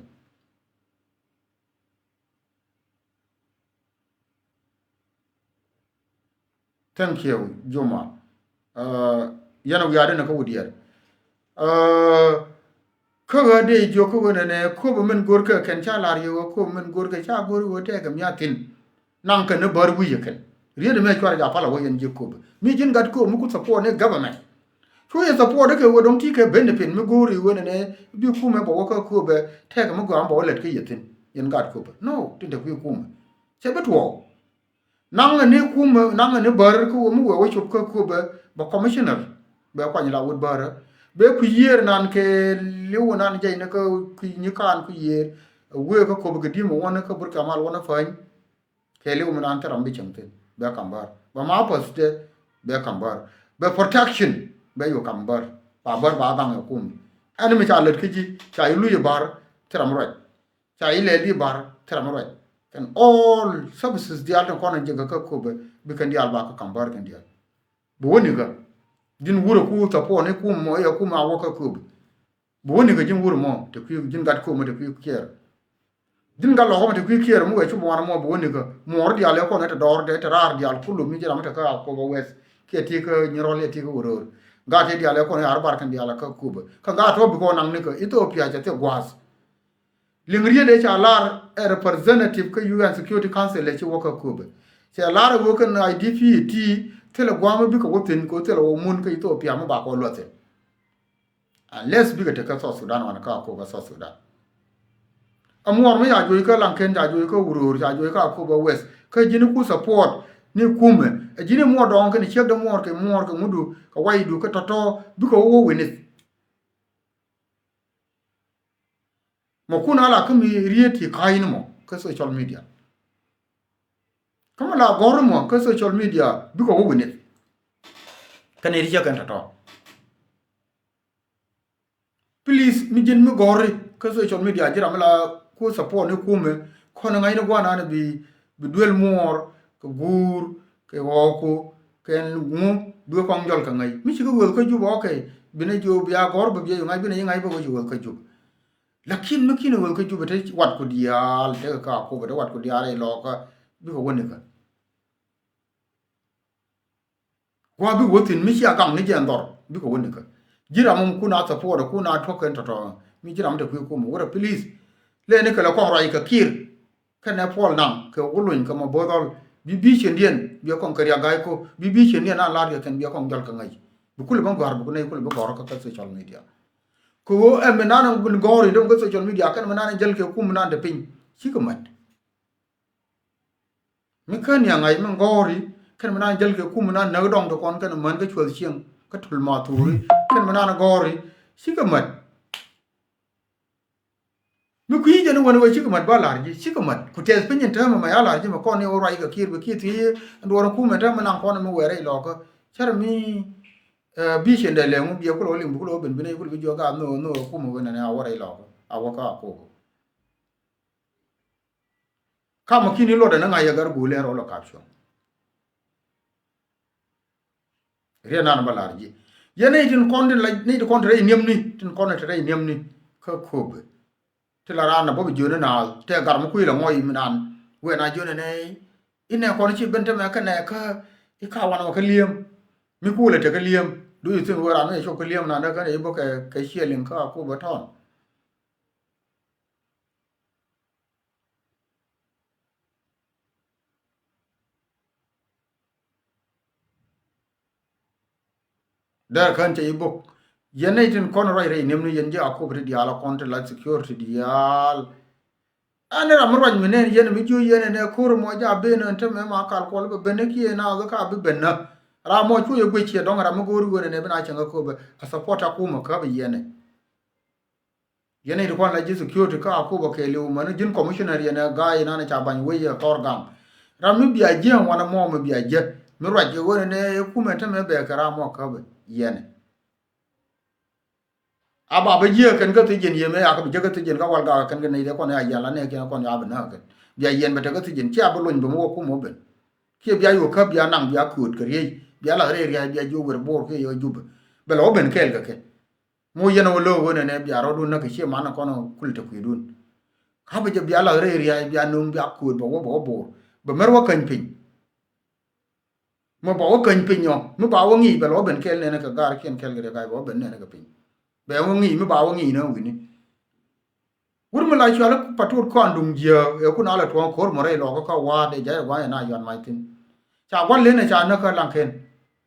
Thank you, Juma. Uh, yɛn a wiaadä ni kä wä diɛɛr. Uh, kä ɣä dee jiök kä ɣä nɛnɛ köpä min go̱rkä kɛn ca lar yɛ ɣä köpä min go̱rkä ca go̱r ɣä tɛɛkɛ mia̱ thi̱n. Naŋ kɛn ni bär wi̱i̱ yɛ kɛn. Riet mɛ cuarɛ ja pal a wä yɛn jiök köpä. Mi ji̱n gat köpä mi ku support ni government. Cu yɛ support kɛ wä dɔ̱ŋ ti kɛ benefit mi go̱o̱ri wen ɛnɛ bi kumɛ bɛ wä kä köpɛ tɛkɛ mi gɔaa bɛ wä lät kä yɛ thi̱n yɛn gat köpɛ. No, tin te kui̱ kumɛ. Cɛ bi tuɔɔk. Naŋ ni kumɛ, naŋ ni bär kä wä mi wee wä cop kä köpɛ bɛ commissioner. Bɛ kuany la wut bärä. Bɛ kui̱ yiër nan kɛ li̱w nan jɛy ni kä kui̱ nyi kaan kui̱ yiër. Wee kä köpɛ kɛ di̱mɛ wä ni kä burk amal wä ni päny. Kɛ liw mi nan thil ram bi cieŋ thi̱n bɛ kam bär bɛ ma path tɛ bɛ kam bär bɛ protection bɛ yu kam bär ba bär ba gaŋ ɛ kum. Ɛn mi ca lät kä ji̱ ca yi luc ɛ bär thil ram ruac ca yi lɛl yi bär thil ram ruac. Kɛn all services diaal tin kɔn in jiɛk kä köpɛ bi kɛn diaal ba kä kam bär kɛn diaal. Bi wä nikä ji̱n wurɛ ku thapɔ ni kum mɔ iɛ kum a wä kä köpɛ. Bi wä nikä ji̱n wur mɔ te kui̱ ji̱n gat kömä te kui̱ kiɛɛr. Ji̱n gat lɔkä mɛ te kui̱ kiɛɛr mi wee cu muɔɔr mɔ bi wä nikä muɔɔr diaal ɛ kɔn ɛ te dɔɔr dee te raar diaal kulu mi ji̱ ram te kä a köpä wɛth kiɛ ti kä nyirɔl iɛ ti kä wä röör. Gat iɛ diaal ɛ kɔn ɛ ar bar kɛn diaal ɛ kä köpä kä gat tɔ bi kɔn naŋ nikä Ethiopia cɛ thil gua̱a̱th. Liŋ riet ëë ca lar ɛ representative kä U N Security Council ɛ ci wä kä köpɛ. Cɛ lar ɛ wä kɛn I D P ti thilɛ gua̱a̱m mi bikɛ wä thi̱n kɛ wä thilɛ wä mun kä Ethiopia mi ba kɛ wä luɔth thi̱n. Unless bikɛ te kä South Sudan wanɛ kä köpɛ South Sudan. Ɛ muɔɔr mi ca juɔc kä Laŋken ca juɔc kä Uror ca juɔc kä köpɛ West kä ji̱n ku support ni kumɛ ɛ ji̱n muɔɔr dɔɔŋ kɛn ciek de muɔɔr kɛ muɔɔr kɛ ŋudu kɛ waydu kɛ tɔ̱tɔ̱ bikɛ wä wä wi̱nith. Mɔ kun ala kä mi riet ti ka̱a̱c ni mɔ kä social media. Kä mɔ la gɔ̱r ni mɔ kä social media bikɛ wä wi̱nith. Kä ni ri cɛ kɛn tɔ̱tɔ̱. Please mi ji̱n mi gɔ̱ri kä social media ji̱ ram mi la ku support ni kumɛ Kɔn ŋa̱cni gua̱a̱r nan bi, bi duel muɔɔr kɛ guur kɛ ɣɔɔku kɛ ŋu, bikɛ kɔŋ jɔl kɛ ŋäc. Mi cikɛ weth kä Jubɛ, okay, binɛ jiök bia gɔ̱r bɛ bia jiök ŋa̱c, binɛ ji̱ ŋa̱c bä wä ci weth kä Jubɛ. Lakin mi kinɛ weth kä Jubɛ te watku diaal, tekɛ kä Akobo te watku diaal rɛy Lɔɔkä, bikɛ wä nikä. Gua̱a̱ bikɛ wä thi̱n, mi cia gaŋ ni jɛ ɛn dhɔr, bikɛ wä nikä. Ji̱ ram mi kun a support, kun a tuɔk kɛn tɔ̱tɔ̱, mi ji̱ ram mi te kui̱ kumɛ, wurɛ please. Lɛni kɛ lɛ kɔn ruac kɛ Kiir kɛnɛ Puɔl Naŋ kɛ Wuluny kɛ Mabothɔl, bi vision diɛn bia kɔŋ kɛ riak ga̱a̱c ko, bi vision diɛn a lar kɛ kɛn bia kɔŋ jɔl kɛ ŋäc. Bi kulɛ ben gɔ̱a̱r, bi ku nɛy kulɛ bi gɔ̱a̱r kä, kä social media. Kɛ ɣöö ɛn mi nan gɔ̱r in dee wä kä social media, kɛn mi nan jäl kɛ kum mi nan te piny, cikɛ mat. Mi kän ni a ŋa̱c mi gɔ̱r in, kɛn mi nan jäl kɛ kum mi nan näk dɔŋ ti kɔn kɛn män kä cuɔth cieŋ, kä tul ma thuri, kɛn mi nan gɔ̱r in, cikɛ mat. Mi kui̱ jɛn wän wee cikɛ mat ba la̱r ji̱, cikɛ mat. Ku tɛth piny in täämɛ ma ya la̱r ji̱, mɛ kɔn ni wä ruac kɛ Kiir, bi Kiir thiec, ɛn duɔr kum in täämɛ nan kɔn mi wɛɛrɛ ilɔkä. Cär mi, eh, bi cien dee lɛŋu, biɛ kulɛ wä liŋ, bi kulɛ wä ben, bi nɛy kulɛ bi jiök a nhök, nhök kum in wä nɛnɛ a wä rɛy Lɔɔkä, a wä kä Akobo. Kamɛ ki̱n i̱ luɔtdɛ ni ŋa̱c yɛ gɛr guul ɛn rɔ lɔ kap cuɔ̱ŋ. Riɛn nan bä la̱r ji̱. Yɛn nɛy tin kɔn tin la, nɛy tin kɔn te rɛy niɛmni, tin kɔn te rɛy niɛmni kä Akobo. Ti la raan na bä bi jiöni naath, tɛ gar mi kui̱ la ŋɔc mi nan. Wee na jiöni nɛ, inɛ kɔn ci ben te mɛ kä nɛ kä, i̱ ka wanɛ wä kä li̱em. Mi kuulɛ te kä li̱em. Do you think wee raan mi cɛ cop kä li̱em nan dee kä nɛ i̱ bä kɛ, kɛ ciɛ liŋ kä Akobo tɔn? Dee kän cɛ i̱ bok. Yɛn nɛy tin kɔn ruac rɛy niɛmni, yɛn ji̱ Akobo ti diaal, kɔn ti la security diaal. Ɛn ram mi ruac mi nɛn yɛn mi jiö yɛn ɛn ɛ ko̱r mɔ ja ben ɛn te mɛ ma kal kuɔl bɛ ben ɛ kiɛ na ɣä ka bi ben nä. Ram mɔ cu yɛ guic ciɛ dɔŋ ram mi go̱o̱r wen ɛn ɛ bi na cäŋ ɛ Akobo. A support Akobo kä bi yɛn ɛ. Yɛn i̱ ti kuan la ji̱ security kä Akobo kɛɛliw män ji̱n commissioner yɛn ɛ ga̱a̱c inan ca bany wec ɛ thɔr gaŋ. Ram mi bia jiäk wanɛ mɔ mi bia jiäk mi ruac kɛ wen ɛn ɛ kumɛ te mɛ bɛ kɛ ram mɔ käp ɛ yɛn ɛ. A ba bä jiäk kɛn kä thiec jiɛn yɛmɛ a kɛ bi jiäk kä thiec jiɛn kä wal gak kɛn kɛ nɛy dee kɔn ya yɛn la nɛɛkiɛn kɔn ya bi näk kɛn. Bia yɛn bɛ te kä thiec jiɛn cia bi lony bä mi wä kumɛ wä ben. Kiɛ bia yuɔ käp bia naŋ bia kööt kɛ riey bia lath rɛy ria̱a̱c bia jiök wer bo̱o̱r kiɛ yɛ Jubɛ. Bɛ la wä ben kɛɛl kɛ kɛ. Mi wä yɛn wä lo̱o̱k ɣöö nɛnɛ bia rɔɔdun näk kɛ ciɛ man kɔn kul te kui̱dun. Kä bi jɛ bia lath rɛy ria̱a̱c bia nöŋ bia kööt bɛ wä bɛ wä bo̱o̱r. Bɛ mɛr wä käny piny. Mi ba wä käny piny ɔ, mi ba wä ŋi̱i̱c bɛ lɛ wä ben kɛɛl nɛnɛ kɛ gaarkiɛn kɛɛl kɛ riɛk ga̱a̱c bɛ wä ben nɛnɛ kɛ piny. Bɛ wä ŋi̱i̱c mi ba wä ŋi̱i̱c nä wi̱ni. Wut mi la cual Patot Kɔn Duŋ Jiääk ɛ kun a lɛ tuɔ̱ɔ̱ŋ ko̱r mɔ rɛy lɔɔkä kä wa̱a̱ dee ja̱c ɛ gua̱a̱c ɛ na yuan mac thi̱n. Ca gua̱l lenɛ ca nä kä laŋken.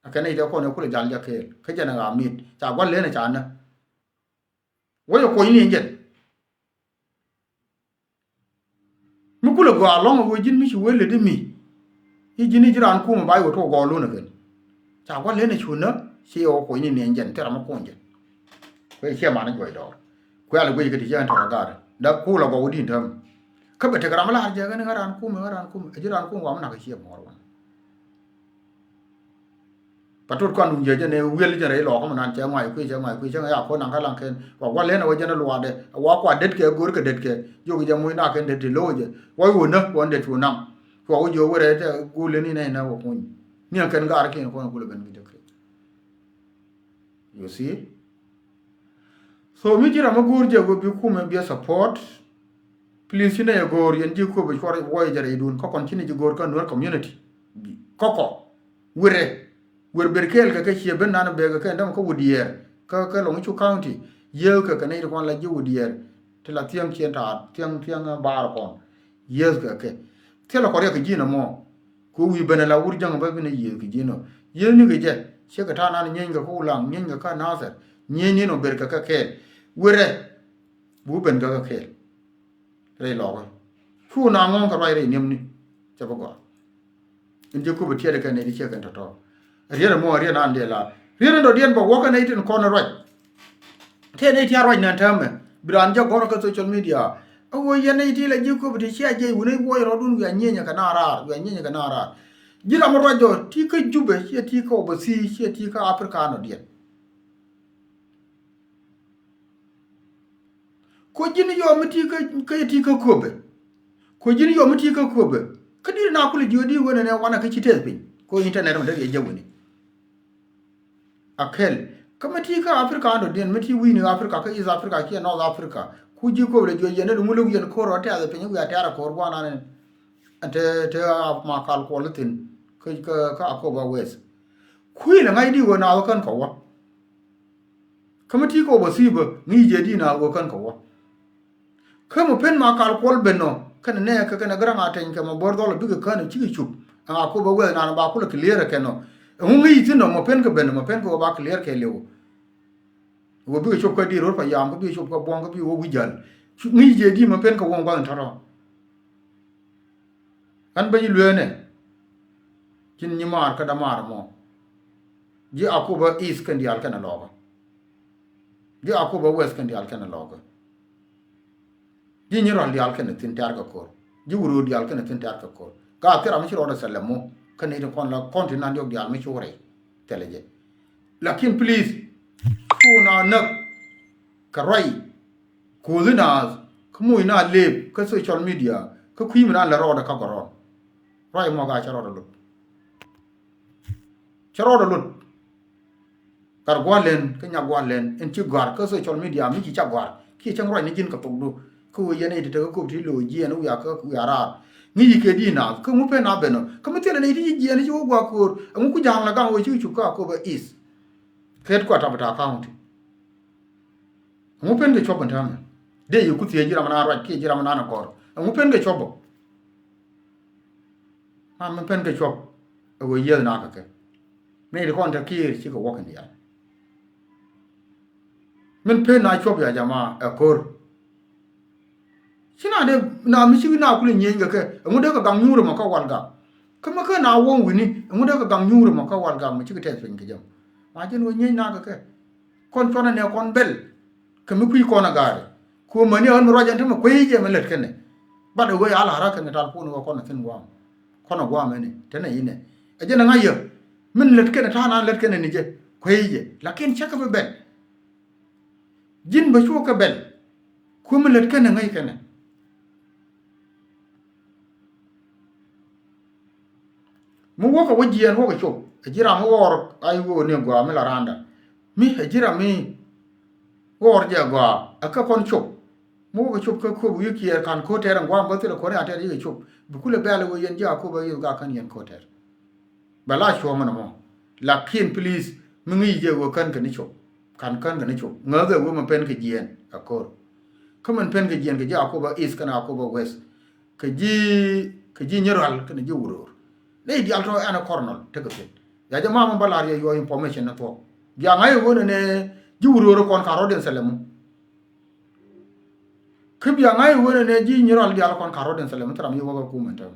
Ɛ kɛn nɛy tɛ kɔn ɛ kulɛ jal jɛ kɛɛl kä jɛn ɛ ɣaamit ca gua̱l lenɛ ca nä. Wä yɛ kuɔ̱ny ni ɛn jɛn. Mi kulɛ gɔaa lɔ̱ŋ ɛ ɣöö ji̱n mi ci wee lät i̱ mi i̱ ji̱n i̱ ji̱ raan kumɛ ba i̱ wä tuɔɔk gɔɔl lun ɛ kɛn. Ca gua̱l lenɛ cu nä ci yɛ wä kuɔ̱ny ni ɛn jɛn thil ram mi kuɔny jɛn. Kuɛ ciɛ man i̱ juɔc dɔɔr kuɛ alɛ guic kɛ ti ciɛ ɛn tɔrɔ gaari dak kulɛ gɔw i̱ di̱n täämɛ. Kä bɛ tek ram mi la̱r jɛ kɛn ɣän raan kumɛ ɣän raan kumɛ ɛ ji̱ raan kumɛ wa mi nak kɛ ciɛ muɔɔr wan. Patot Kɔn Duŋ Jiääk jɛ nɛ wi̱el jɛ rɛy lɔɔkä mi nan cɛ ŋuay kui̱ cɛ ŋuay kui̱ cɛ ŋuay a ko̱n naŋ kä laŋ kɛn wa gua̱l lɛn a wä jɛn a luaadɛ a wa kua det kɛ go̱r kɛ det kɛ jiök jɛ muc nak kɛn det ti lo̱o̱ jɛ wa wä nä wä det cu naŋ. Cua wä jiök wä rɛy tɛ guul lɛn inɛ inɛ wä kuny niɛŋ kɛn gaar kiɛn kɔn kulɛ ben ki jɛ kɛ. You see? So mi ji̱ ram mi go̱o̱r jɛ wä bi kumɛ bi a support. Please ci nɛy a go̱o̱r yɛn ji̱ Akobo cuɔr wuɔc jɛ rɛydun kä kɔn ci nɛy ji̱ go̱o̱r kä Nuer community. Kɔkɔ. Wirɛ. Wir ber kɛɛl kɛ kɛ ciɛ ben nan bek kɛ kɛ däm kä Wudiɛɛr. Kä, kä Lɔŋ Cuk County. Yiëëkɛ kɛ nɛy ti kɔn la ji̱ Wudiɛɛr. Ti la thiäŋ ciɛn ta̱a̱, thiäŋ, thiäŋ baar kɔn. Yiëëkɛ kɛ. Thilɛ kɔn riɛk kɛ ji̱n ɛmɔ. Ku wi̱i̱ ben ala wur jäŋ bä bi ni yiëëth kɛ ji̱n ɔ. Yiëëthni kɛ jɛ. Ciɛ kɛ ta̱a̱ nan nyieeny kɛ kä Ulaŋ, nyieeny kɛ kä Nathɛr. Nyieeny ni nɔ ber kɛ kɛ kɛɛl. Wirɛ. Bi wä ben kɛ kɛ kɛɛl. Rɛy lɔkä. Cu na ŋɔ̱ɔ̱ŋ kɛ ruac rɛy niɛmni. Cɛ bi gɔaa. In ji̱ Akobo tiɛt kɛ nɛy ti ciɛ kɛn tɔ̱tɔ̱. Riet ɛmɔ riet an dee la. Riet in dɔ̱diɛn bɛ wä kɛ nɛy tin kɔn ruac. Tëë nɛy ti a ruac nɛn täämɛ. Bi raan jɛ gɔ̱r kɛ social media. A ɣöö yɛn nɛy ti la ji̱ Akobo ti cia jiɛc wuni wuɔc rɔɔdun wiaa nyieenyɛ kɛ na raar, wiaa nyieenyɛ kɛ na raar. Ji̱ ram mi ruac jɔ̱ɔ̱r ti kä Jubɛ, ciɛ ti kä overseas, ciɛ ti kä Africa nɔdiɛn. Ko ji̱n yɔɔ mi ti kä, kä ti kä Akobo. Kuɔ ji̱n yɔm mi ti kä Akobo. Kä di̱t na kulɛ jiök di wen ɛn ɛ wanɛ kä ci tɛth piny. Ko internet mi dee riɛc jɛ weni. A kɛl. Kä mi ti kä Africa an dɔ̱diɛn mi ti wi̱i̱ni Africa kä East Africa kiɛ North Africa. Ku ji̱ Akobo lɛ jiök yɛn ni ŋu luk yɛn ko̱r rɔ tɛth piny wiaa tɛ̈r a ko̱r guanan ɛn. Ɛn te te a ma kal kuɔl thi̱n. Kä kä kä Akobo West. Kui̱ lɛ ŋa̱c di wen a wä kän kɛ wä. Kä mi ti kɛ wä bä thi̱i̱ bä ŋi̱i̱c jɛ di na wä kän kɛ wä. Kä mi pen ma kal kuɔl ben nɔ kɛnɛ nɛɛkɛ kɛnɛ Garaŋ Ateny kɛ ma bo̱r dhɔl bikɛ kän cikɛ cup. Ɛŋa Akobo West naan ba kulɛ clear kɛ nɔ. Ɛŋu ŋi̱i̱c thi̱n nɔ ma pen kɛ ben ma pen kɛ wä ba clear kɛ liw. Wä bikɛ cop kä diet rot pa yam kä bikɛ cop kä buɔ̱ŋ kä bikɛ wä wi̱c jäl. Ŋi̱i̱c jɛ di ma pen kɛ wä ŋuath in tɔ̱tɔ̱. Ɣän ben ji̱ lueernɛ. Cin nyimaar kä dämaar mɔ. Ji̱ Akobo East kɛn diaal kɛnɛ lɔkä. Ji̱ Akobo West kɛn diaal kɛnɛ lɔkä. Ji̱ Nyirɔl diaal kɛnɛ thi̱n tɛ̈r kɛ ko̱r. Ji̱ Wuror diaal kɛnɛ thi̱n tɛ̈r kɛ ko̱r. Gaa thil ram mi ci rɔɔdɛ thilɛ mɔ. Kä nɛy ti kɔn la kɔn ti nan diɔk diaal mi ci wä rɛy. Thilɛ jɛ. Lakin please. Cu na näk. Kɛ ruac. Kuothi naath. Kä moc naath lëëp. Kä social media. Kä kui̱ mi naan lɛ rɔɔdɛ kä gɔrɔn. Ruac mɔ gaa cɛ rɔɔdɛ lot. Cɛ rɔɔdɛ lot. Gat gua̱a̱r lɛn kä nyak gua̱a̱r lɛn ɛn ci gɔ̱a̱r kä social media mi ci ca gɔ̱a̱r kiɛ cäŋ ruac ni ji̱n kɛ thokdu. Kä wee yɛn i̱ ti te kä kop ti lo̱o̱ jiɛɛn wiaa kä wiaa raar. Ŋi̱i̱c kɛ di̱i̱t naath kä ŋu pen a ben ɔ kä mi thilɛ ni ti ci jiɛɛn ci wä gua̱a̱r ko̱o̱r ɛŋu ku ja̱a̱ŋ la gaŋ wee ci cu kä Akobo East. Kɛ headquarter bita county. Ɛŋu pen kɛ cuɔp ɛn täämɛ dee yɛ ku thiee ji̱ ram naan ruac kiɛ ji̱ ram naan ɛ kɔr ɛŋu pen kɛ cuɔp ɔ. Mam mi pen kɛ cuɔp ɛ wee yieth na kɛ kɛ. Mëë ti kɔn te kiir cikɛ wä kɛn diaal. Min pen na cuɔp ya jama ɛ ko̱r. Ci na dee na mi cik na kuli nyieny kɛ kɛ ɛŋu dee kɛ gaŋ nyuur ɛmɔ kä wal gak. Kä mi kä na wɔŋ wi̱ni ɛŋu dee kɛ gaŋ nyuur ɛmɔ kä wal gak mi cikɛ tɛth piny kɛ jɛ. Ma jɛn wee nyieny na kɛ kɛ. Kɔn cuɔnɛ nɛ kɔn bɛl. Kɛ mi kui̱ kɔn a gaari. Ku mäni ɣän mi ruac ɛn te mi kuey jɛ mi lät kɛnɛ. Bat ɛ wee a la̱r a kɛn kɛ tal kun wä kɔn a thi̱n guam. Kɔn a guam ɛni te nɛ inɛ. Ɛ jɛn a ŋa̱c yɛ. Min lät kɛnɛ ta̱a̱ na lät kɛnɛ ni jɛ. Kuey jɛ. Lakin cä kɛ bi bɛl. Ji̱n bä cuɔ kɛ bɛl. Ku mi lät kɛnɛ ŋäc kɛnɛ. Mi wäkɛ wä jiɛɛn wäkɛ cop ɛ ji̱ ram mi ɣɔr a i̱ ɣöö ni gɔaa mi la randa. Mi ɛ ji̱ ram mi ɣɔr jɛ gɔaa ɛ kä kɔn cop. Mi wäkɛ cop kä köp wi̱i̱ kiɛɛr ka̱n ko̱tɛr ɛn gua̱a̱m bä thilɛ ko̱n a tɛr yikɛ cop bi kulɛ bɛ̈ɛ̈l ɛ ɣöö yɛn ji̱ a köp ɛ yeth gak kän yɛn ko̱tɛr. Bɛ la cuɔ̱ɔ̱ŋ ɛn ɛmɔ. Lakin please mi ŋi̱i̱c jɛ ɣöö kän kɛ ni cop. Ka̱n kän kɛ ni cop ŋäth ɛ ɣöö mi pen kɛ jiɛɛn ɛ ko̱r. Kä min pen kɛ jiɛɛn kɛ ji̱ a köp ɛ East kɛn a köp ɛ West. Kɛ ji̱ kɛ ji̱ Nyirɔl kɛnɛ ji̱ Wuror. Nɛy diaal tɔ̱ ɛn ɛ kɔrnɔl tekɛ piny. Ya jɛ mamä bä lar yɛ your information ni thuɔ̱k. Bia ŋa̱c ɛ ɣöö nɛnɛ ji̱ Wuror kɔn ka rɔ̱diɛn thilɛ mu. Kä bia ŋa̱c ɛ ɣöö nɛnɛ ji̱ Nyirɔl diaal kɔn ka rɔ̱diɛn thilɛ mu thil ram yɛ wäkɛ kumɛ tɛm.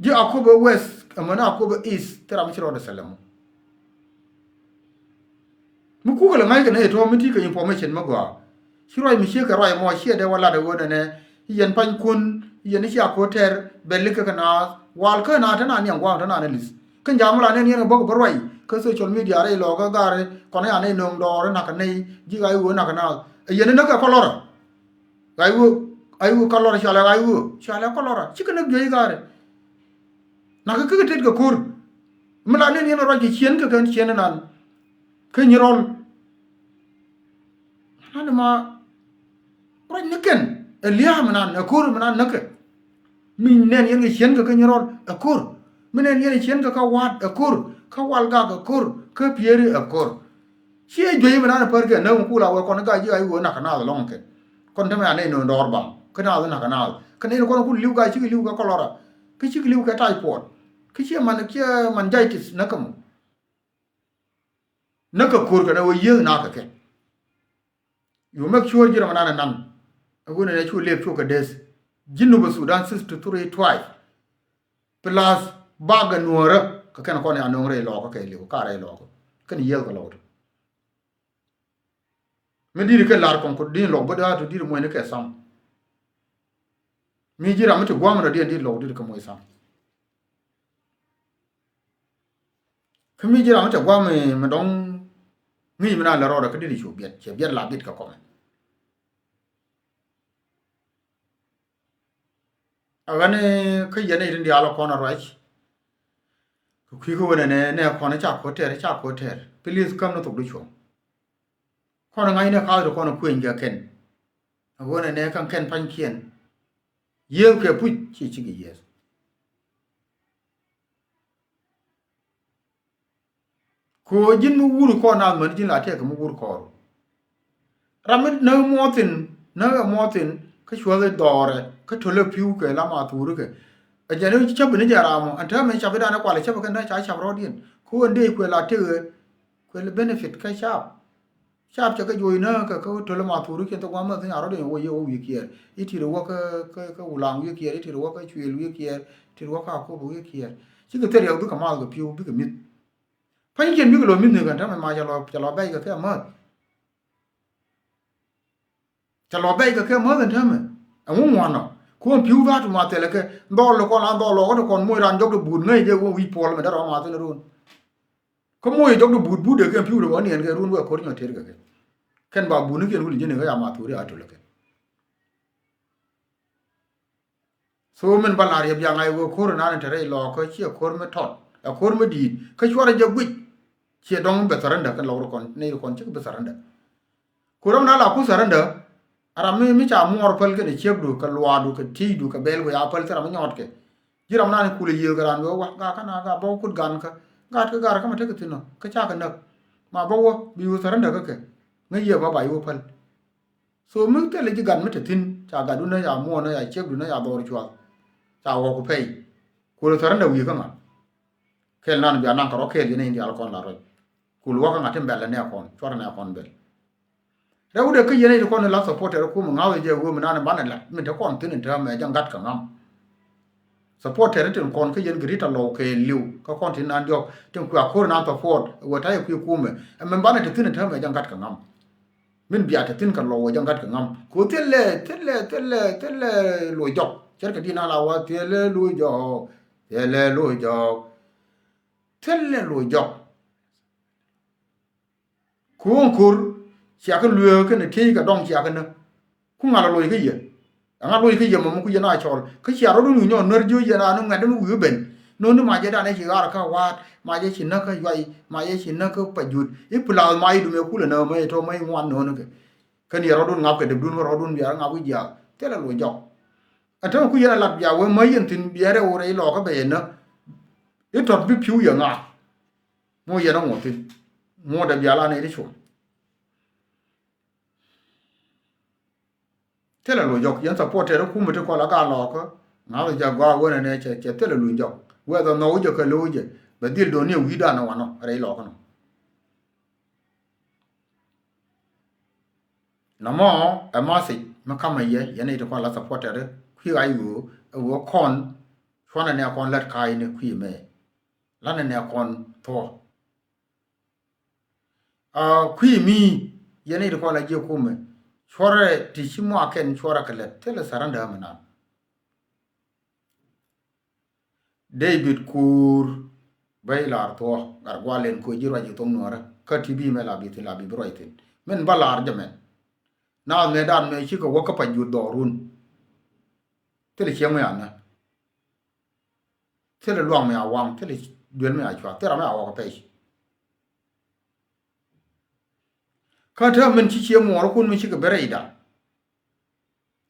Ji̱ Akobo West ɛmɛn Akobo East thil ram ci rɔɔdɛ thilɛ mu. Mi kukɛ lɛ ŋa̱ckɛ nɛy tɔ̱ mi ti kɛ information mi gɔaa. Ci ruac mi ciek kɛ ruac mɔ ciɛ dee wä lat ɛ ɣöö nɛnɛ yɛn panykun yɛn i̱ cia ko̱ tɛr bɛ li̱k kɛ kɛ naath wal kä naath te naan niɛŋ gua̱a̱ŋ te naan ɛ li̱th. Kä ja̱a̱ŋ mi la nɛn yɛn kɛ bäk bä ruac kä social media rɛy lɔɔkä gaari kɔn ya nɛy nööŋ dɔɔr inak kɛ nɛy ji̱ ɣa̱c ɣöö inak kɛ naath ɛ yɛn inäk kɛ kɔlɔrä. Ɣa̱c ɣöö ɣa̱c ɣöö kɔlɔrä cɔalɛ ɣa̱c ɣöö cɔalɛ kɔlɔrä cikɛ näk juey gaari. Nakä kä kɛ tet kɛ ko̱r. Mi la nɛn yɛn ruac kɛ ciën kɛ kɛn ciën inan. Kä Nyirɔl. Nan ma ruac ni kɛn ɛ lia̱a̱ mi nan ɛ ko̱r mi nan näkɛ. Mi nɛn yɛn kɛ ciën kɛ kä Nyirɔl ɛ ko̱r. Mi nɛn yɛn ciën kɛ kä Wa̱a̱t ɛ ko̱r. Kä Walgak ɛ ko̱r. Kä Pieri ɛ ko̱r. Ciɛ juey mi nan pär kɛ näk mi kula wee kɔn ga̱a̱c ji̱ ɣa̱c ɣöö nakä naath ɛlɔ̱ŋ kɛn. Kɔn tämɛ anɛy nööŋ dɔɔr baŋ kä naath nakä naath kä nɛy ni kɔn ku li̱w ga̱a̱c cikɛ li̱w kɛ kɔlɔra kä cikɛ li̱w kɛ typhoid kä ciɛ man ciɛ meningitis näk kä mɔ. Näk kɛ ko̱r kɛn ɛ wee yieth nakä kɛ. You make sure ji̱ rɛm nan ɛ nan. Ɛ wen ɛn ɛ cu lep cu kɛ deth. Ji̱ Nup Sudan sixty three tribe. Plus bakɛ nuɔ̱ɔ̱rä kɛ kɛn kɔn ya nöŋ rɛy lɔɔkä kɛ liw ka rɛy lɔɔkä kɛn yiëëth kɛ lɔɔkä. Mi di̱t kɛ lar kɔŋ kut di̱n lɔk bä da̱a̱t di̱t muɔ̱cni kɛ sam. Mi ji̱ ram mi ti gua̱a̱m rɔ diɛn di̱t lɔk di̱t kɛ muɔ̱c sam. Kä mi ji̱ ram mi ti gua̱a̱m mi dɔ̱ŋ ŋi̱i̱c mi na lɛ rɔɔdɛ kä di̱t cu biɛt cɛ biɛt la bit kɛ kɔmɛ. Kä ɣän kä yɛn i̱ rin diaal kɔn a ruac. Kɛ kui̱ kä wen ɛnɛ nɛ kɔn ca ko̱t tɛr, ca ko̱t tɛr. Please, käm ni thok di cuɔ̱ŋ. Kɔn ŋa̱c ni ka̱th ti kɔn kuëny kɛ kɛn. A wen ɛnɛ kä kɛn pa̱nykiɛn. Yiëëth kɛ puc ci cikɛ yiëëth. Kɛ ɣöö ji̱n mi wur kɔn nath mäni ji̱n la tɛk kɛ mi wur kɔɔr. Ram mi näk muɔthin, näk ɛ muɔthin kä cuäth ɛ dhɔrɛ kä tölɛ pi̱w kɛ la ma thuri kɛ. Ɛ jɛn i̱ cäp ni jɛ ram ɔ ɛn täämɛ cap i̱ danɛ kualɛ cäp kɛn dee ca cap rɔɔdiɛn. Kɛ ɣöö ɛn dee kuɛ la tëk ɛ kuɛ lɛ benefit kä cap. Cap cɛ kɛ juɔc näk kɛ kä tölɛ ma thuri kɛn thok ma mäth ni a rɔɔdiɛn wä yɛ wä wi̱i̱ kiɛɛr. I̱ tit wä kä, kä, kä Wulaŋ wi̱i̱ kiɛɛr, i̱ tit wä kä Cuël wi̱i̱ kiɛɛr, tit wä kä Akop wi̱i̱ kiɛɛr. Cikɛ thil riɛk bikɛ math kɛ pi̱w bikɛ mi̱th. Pa̱nykiɛn bikɛ lɔ mi̱th ni kɛn täämɛ ma cɛ lɔ, cɛ lɔ bɛc kɛ kɛ mäth. Cɛ lɔ bɛc kɛ kɛ mäth ɛn täämɛ. Ɛŋu ŋuɔnɔ. Kuɔn pi̱w dha̱a̱t ma thilɛ kɛ. Dhɔl kɔn an dhɔl lɔkä ti kɔn moc ran jɔk ti buut ŋäc jɛ wä wi̱c puɔl mɛ dee rɔ ma thilɛ run. Kä moc jɔk ti buut buut dee kɛn pi̱w dee wä niɛn kɛ run wɛ ko̱r nyɔ tet kɛ kɛ. Kɛn ba buut ni kiɛn wul ji̱n kɛ ya ma thuri a tolɛ kɛ. So min ba la̱r yɛ biaŋ a i̱ wee ko̱r inan in te rɛy lɔɔkä ciɛ ko̱r mi tɔt ɛ ko̱r mi di̱i̱t kä cuarɛ jɛ guic. Ciɛ dɔ̱ŋ bɛ thärändä kɛn lɔk rukɔn nɛy rukɔn cikɛ bɛ thärändä. Ku ram na la ku thärändä a ram mi, mi ca muɔɔr päl kɛnɛ ciekdu kɛ luaakdu kɛ ti̱i̱du kɛ bɛlku ya päl thil ram mi nyɔɔtkɛ. Ji̱ ram nan kulɛ yiëë kɛ raan wee wa gaa kä na gaa bä wä kut gan kä gaat kä gar kä ma tekɛ thi̱n ɔ kä cakɛ näk. Ma bä wä bi wä thärändä kä kɛ ŋäc yiëë ba ba i̱ wä päl. So mi thilɛ ji̱ gat mi te thi̱n ca gatdun nä ca muɔɔn nä ca ciekdun nä ca dhɔr cuath. Ca ɣɔk ku pɛy. Kulɛ thärändä wi̱i̱ kä ŋa. Kɛl nan bia naŋ kɛ rɔ kɛɛl yɛn in diaal kɔn la ruac. Kul wä kä ŋa tin bɛl nɛ kɔn cuarɛ nɛ kɔn bɛl. Rɛw dee kä yɛn in kɔn la supporter kum ŋa̱th jɛ wee mi nan banɛ la min te kɔn thi̱n in täämɛ jɛ gat kɛ ŋam. Supporter tin kɔn kä yɛn gɛ ri ta lɔw kɛ liw kä kɔn tin nan diɔk tin kua ko̱r nan support wee ta yɛ kui̱ kumɛ. Ɛmɛ banɛ te thi̱n in täämɛ jɛ gat kɛ ŋam. Min bia te thi̱n kɛ lɔw wee jɛ gat kɛ ŋam. Ku thilɛ, thilɛ, thilɛ, thilɛ loc jɔk. Cɛrkɛ di na la wa thilɛ loc jɔk. Thilɛ loc jɔk. Thilɛ loc jɔk. Ku ɣän ko̱r cia kä lueek kɛnɛ tiey kɛ dɔŋ cia kä näk. Ku ŋa̱l a loc kä yɛ. Ɛŋa loc kä yɛ mɔmɔ ku yɛn a cɔl kä cia rɔ̱dun wi̱i̱ nyɔɔn nuär jiö yɛn a ni ŋuɛ̈t mi wi̱i̱ ben. No̱o̱ni ma jɛ dan ɛ ci ɣaar kä wa̱a̱t ma jɛ ci näk kä yuay ma jɛ ci näk kä pa jut i̱ pulath ma i̱ dumɛ kulɛ nääk ma i̱ tɔ̱ ma i̱ ŋuan no̱o̱ni kɛ. Kä ni yɛ rɔ̱dun ŋap kɛ depdun kä rɔ̱dun bia ŋap wi̱c jiaath thilɛ loc jɔk. Ɛn täämɛ ku yɛn a lat bia wee mä yɛn thi̱n bia rɛw rɛy lɔɔkä bɛ yɛn nä. I̱ tɔt bi pi̱w yɛ ŋa̱a̱k. Muɔ yɛn a ŋuɔ̱t thi̱n muɔ dɛ bia la nɛy ti cuɔ̱ŋ. Thilɛ lo̱c jɔk yɛn supporter kumɛ ti kɔl a gaa lɔɔkä. Ŋa̱th jɛ gɔaa wen ɛnɛ cɛ, cɛ thilɛ lo̱c jɔk wɛth a nhɔw jɛ kɛ lo̱c jɛ bɛ dhil do̱n ni ɛ wi̱i̱dan ɛ wanɔ rɛy lɔɔkä nɔ. Nɔmɔ ɛ message mi kamɛ yɛ yɛn i̱ ti kɔn la supporter kui̱ ɣac ɣöö ɛ ɣöö kɔn cuɔ̱nɛ nɛ kɔn lät ka̱a̱cni kui̱ mɛ. Lanɛ nɛ kɔn thuɔ̱ɔ̱. Aa, kui̱ mi yɛn i̱ ti kɔn la jiɛ kumɛ cuɔrɛ ti ci mɔakɛn cuɔrɛ kɛ lät thilɛ surrender mi nan. David Kuur bä i̱ la̱r thuɔ̱k gat gua̱l in koc ji̱ ruac ji̱ thoŋ nuɔ̱ɔ̱rä kä ti bi mɛ la bi thi̱n la bi bi ruac thi̱n min bä la̱r jɛ mɛn. Naath mëë dan mëë cikɛ wä kä pac juth dhɔɔrun. Thilɛ cieŋ mi a nä. Thilɛ luaŋ mi a waŋ thilɛ duel mi a cuath thilɛ ram mi a ɣɔk kä pɛc. Kä te min ci cie muɔɔrikun mi cikɛ ben rɛyda.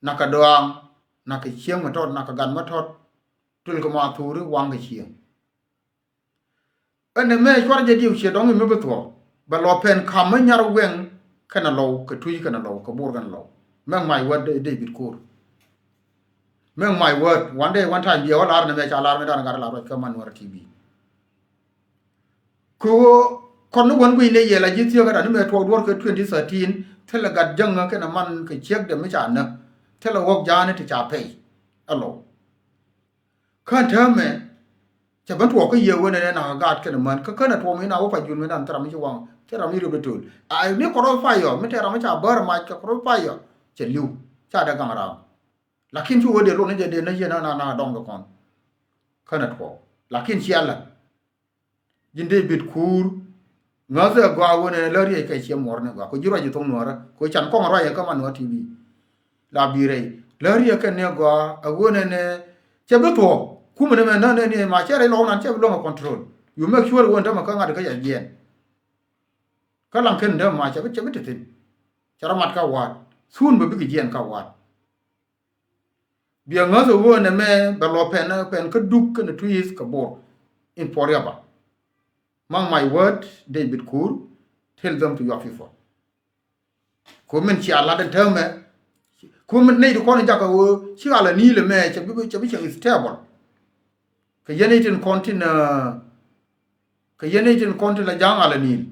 Nakä dɔaaŋ, nakä cieŋ mi tɔt, nakä gat mi tɔt. Tulkɛ ma thuri waŋkɛ cieŋ. Ɛn ɛmɛ cuarɛ jɛ diɛw ciɛ dɔŋ mi bi thuɔɔk bɛ lɔ pɛn ka̱m mi nyar wɛŋ kɛnɛ lɔw kɛ tuc kɛnɛ lɔw kɛ bor kɛnɛ lɔw. Mɛŋ mac wä David Koor. Mɛŋ mac wä one day one time biɛ wä lar ni mɛ ca lar mi dan gat lar wä kɛ man wä T V. Kɛ ɣöö kɔn ni wän guic ni yɛl a ji̱ thiek ɛ ran ni mëë tuɔɔk duɔ̱ɔ̱r kɛ twenty thirteen thilɛ gat jäŋä kɛnɛ man kɛ ciekdɛ mi ca näk thilɛ ɣɔ̱k ja̱a̱ni ti ca pɛy. Ɛ lo̱w. Kään täämɛ cɛ ben tuɔɔk kä yiëë wen ɛn ɛn a gaat kɛnɛ män kä känɛ tuɔɔk mi na wä pa jul mi dan thil ram mi ci waŋ thil ram mi riop dee töl. A mi kɔrɔ payɔ mi tɛ ram mi ca bär mac kɛ kɔrɔ payɔ cɛ li̱w ca dee gaŋ ram. Lakin ci wä dee lon ni jɛ dee na yiëë na na na dɔŋ kɛ kɔn. Känɛ tuɔɔk lakin ciɛ lɛ. Ji̱n David Kuur ŋäthɛ gɔaa wen ɛn lä riɛc kɛ ciɛ muɔr ni gɔaa kɛ ji̱ ruac ji̱ thok nuɔrä kɛ can kɔŋ ruac ɛ kä man nuɔr T V. La bi rɛy lä riɛc kɛ ni gɔaa ɛ wen ɛn ɛ Cɛ bi thuɔ̱k kumɛ ni mɛ nä ni ni ma cɛ rɛy lɔw nan cɛ bi luäŋ a control. You make sure wä ni tämɛ kä ŋa̱t kä yɛ jiɛn. Kä laŋ ken ni tämɛ ma cɛ bi cɛ bi te thi̱n. Cɛ rɔ mat kä wa̱a̱t. Thun bɛ bikɛ jiɛn kä wa̱a̱t. Biɛ ŋäth ɛ wä ni mɛ bɛ lɔ pɛn pɛn kä Duk kɛnɛ Twic kɛ Bor in forever. Mark my word, David Kur, tell them to your people. Ku min cia lat in täämɛ. Ku min nɛy ti kɔn in jakä ɣöö ci Ala Nil ɛmɛ cɛ bi cɛ bi cɛ stable. Kɛ yɛn nɛy tin kɔn tin kɛ yɛn nɛy tin kɔn tin la ja̱a̱ŋ Ala Nil.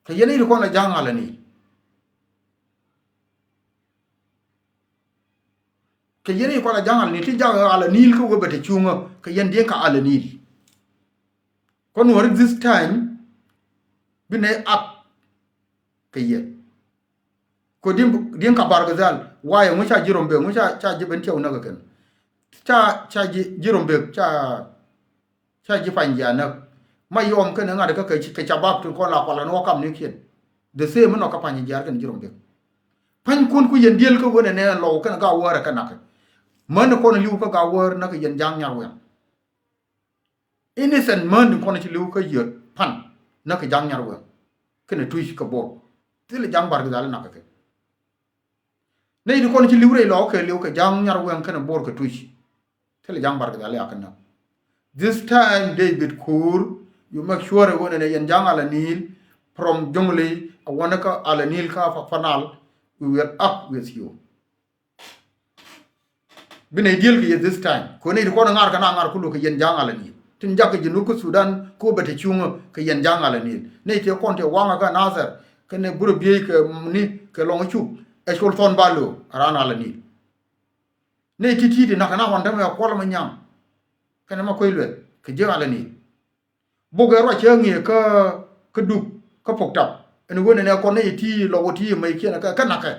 Kɛ yɛn nɛy tin kɔn la ja̱a̱ŋ Ala Nil. Kɛ yɛn i̱ kɔn a ja̱ŋ Ala Nil ti ja̱ŋ Ala Nil kä wee bɛ te cuŋä kɛ yɛn diɛn ka Ala Nil. Kɔn wä ri this time bi nɛ ak kɛ yɛ. Kɔ diɛn diɛn ka Bar Gazal wayɛ ŋu ca ji̱ Rumbek ŋu ca ca ji̱ ben tiɛw näk kɛ kɛn. Ca ca ji̱ ji̱ Rumbek ca Ca ji̱ pany ji̱ a näk. Ma yɔm kɛn ŋa̱t kä kɛ cabab ti kɔn la kual kɛn wä kam ni kiɛn. The same mi nɔ kä pany ji̱ ar kɛn ji̱ Rumbek. Pany kun ku yɛn diel kä wen ɛnɛ lɔw kɛn ga wäär ɛ kä nakä. Män kɔn liw kä ga wäär nakä yɛn ja̱a̱ŋ nyar wɛŋ. Innocent män kɔn ci liw kä yɛt pan nakä ja̱a̱ŋ nyar wɛŋ. Kɛn ɛ Twic kä Bor. Thil ja̱a̱ŋ Bar Gazal nakä kɛ. Nɛy ti kɔn ci li̱w rɛy lɔɔk kɛ li̱w kɛ ja̱a̱ŋ nyar wɛŋ kɛnɛ Bor kɛ Twic. Thilɛ ja̱a̱ŋ Bar Gazal yakä näk. This time David Kur, you make sure ɛ ɣöö nɛnɛ yɛn ja̱a̱ŋ Ala Nil from Jonglei a wänä kä Ala Nil kä Upper Nile, we will act with you. Bi nɛy diel kɛ yɛ this time. Kɛ nɛy ti kɔn ŋa̱r kɛ na ŋa̱r kulu kɛ yɛn ja̱a̱ŋ Ala Nil. Tin jakä Junub kä Sudan kɛ wä bɛ te cuŋä kɛ yɛn ja̱a̱ŋ Ala Nil. Nɛy ti kɔn ti waŋä kä Nasir kɛnɛ burɛ biey kɛ ni kɛ lɔŋ cuk ɛ col thɔn ba lo̱o̱ a raan Ala Nil. Nɛy ti ti ti nakä na wan tämɛ kuɔl mɛ nyaŋ kɛnɛ ma kuec luɛth kɛ jiäk Ala Nil. Bok ɛ ruac cɛ ŋi̱i̱ kä kä Duk kä Pok Tap ɛn wen ɛn ɛ kɔn nɛy ti lɔ wä ti mɛ kiɛn kä kä nakä.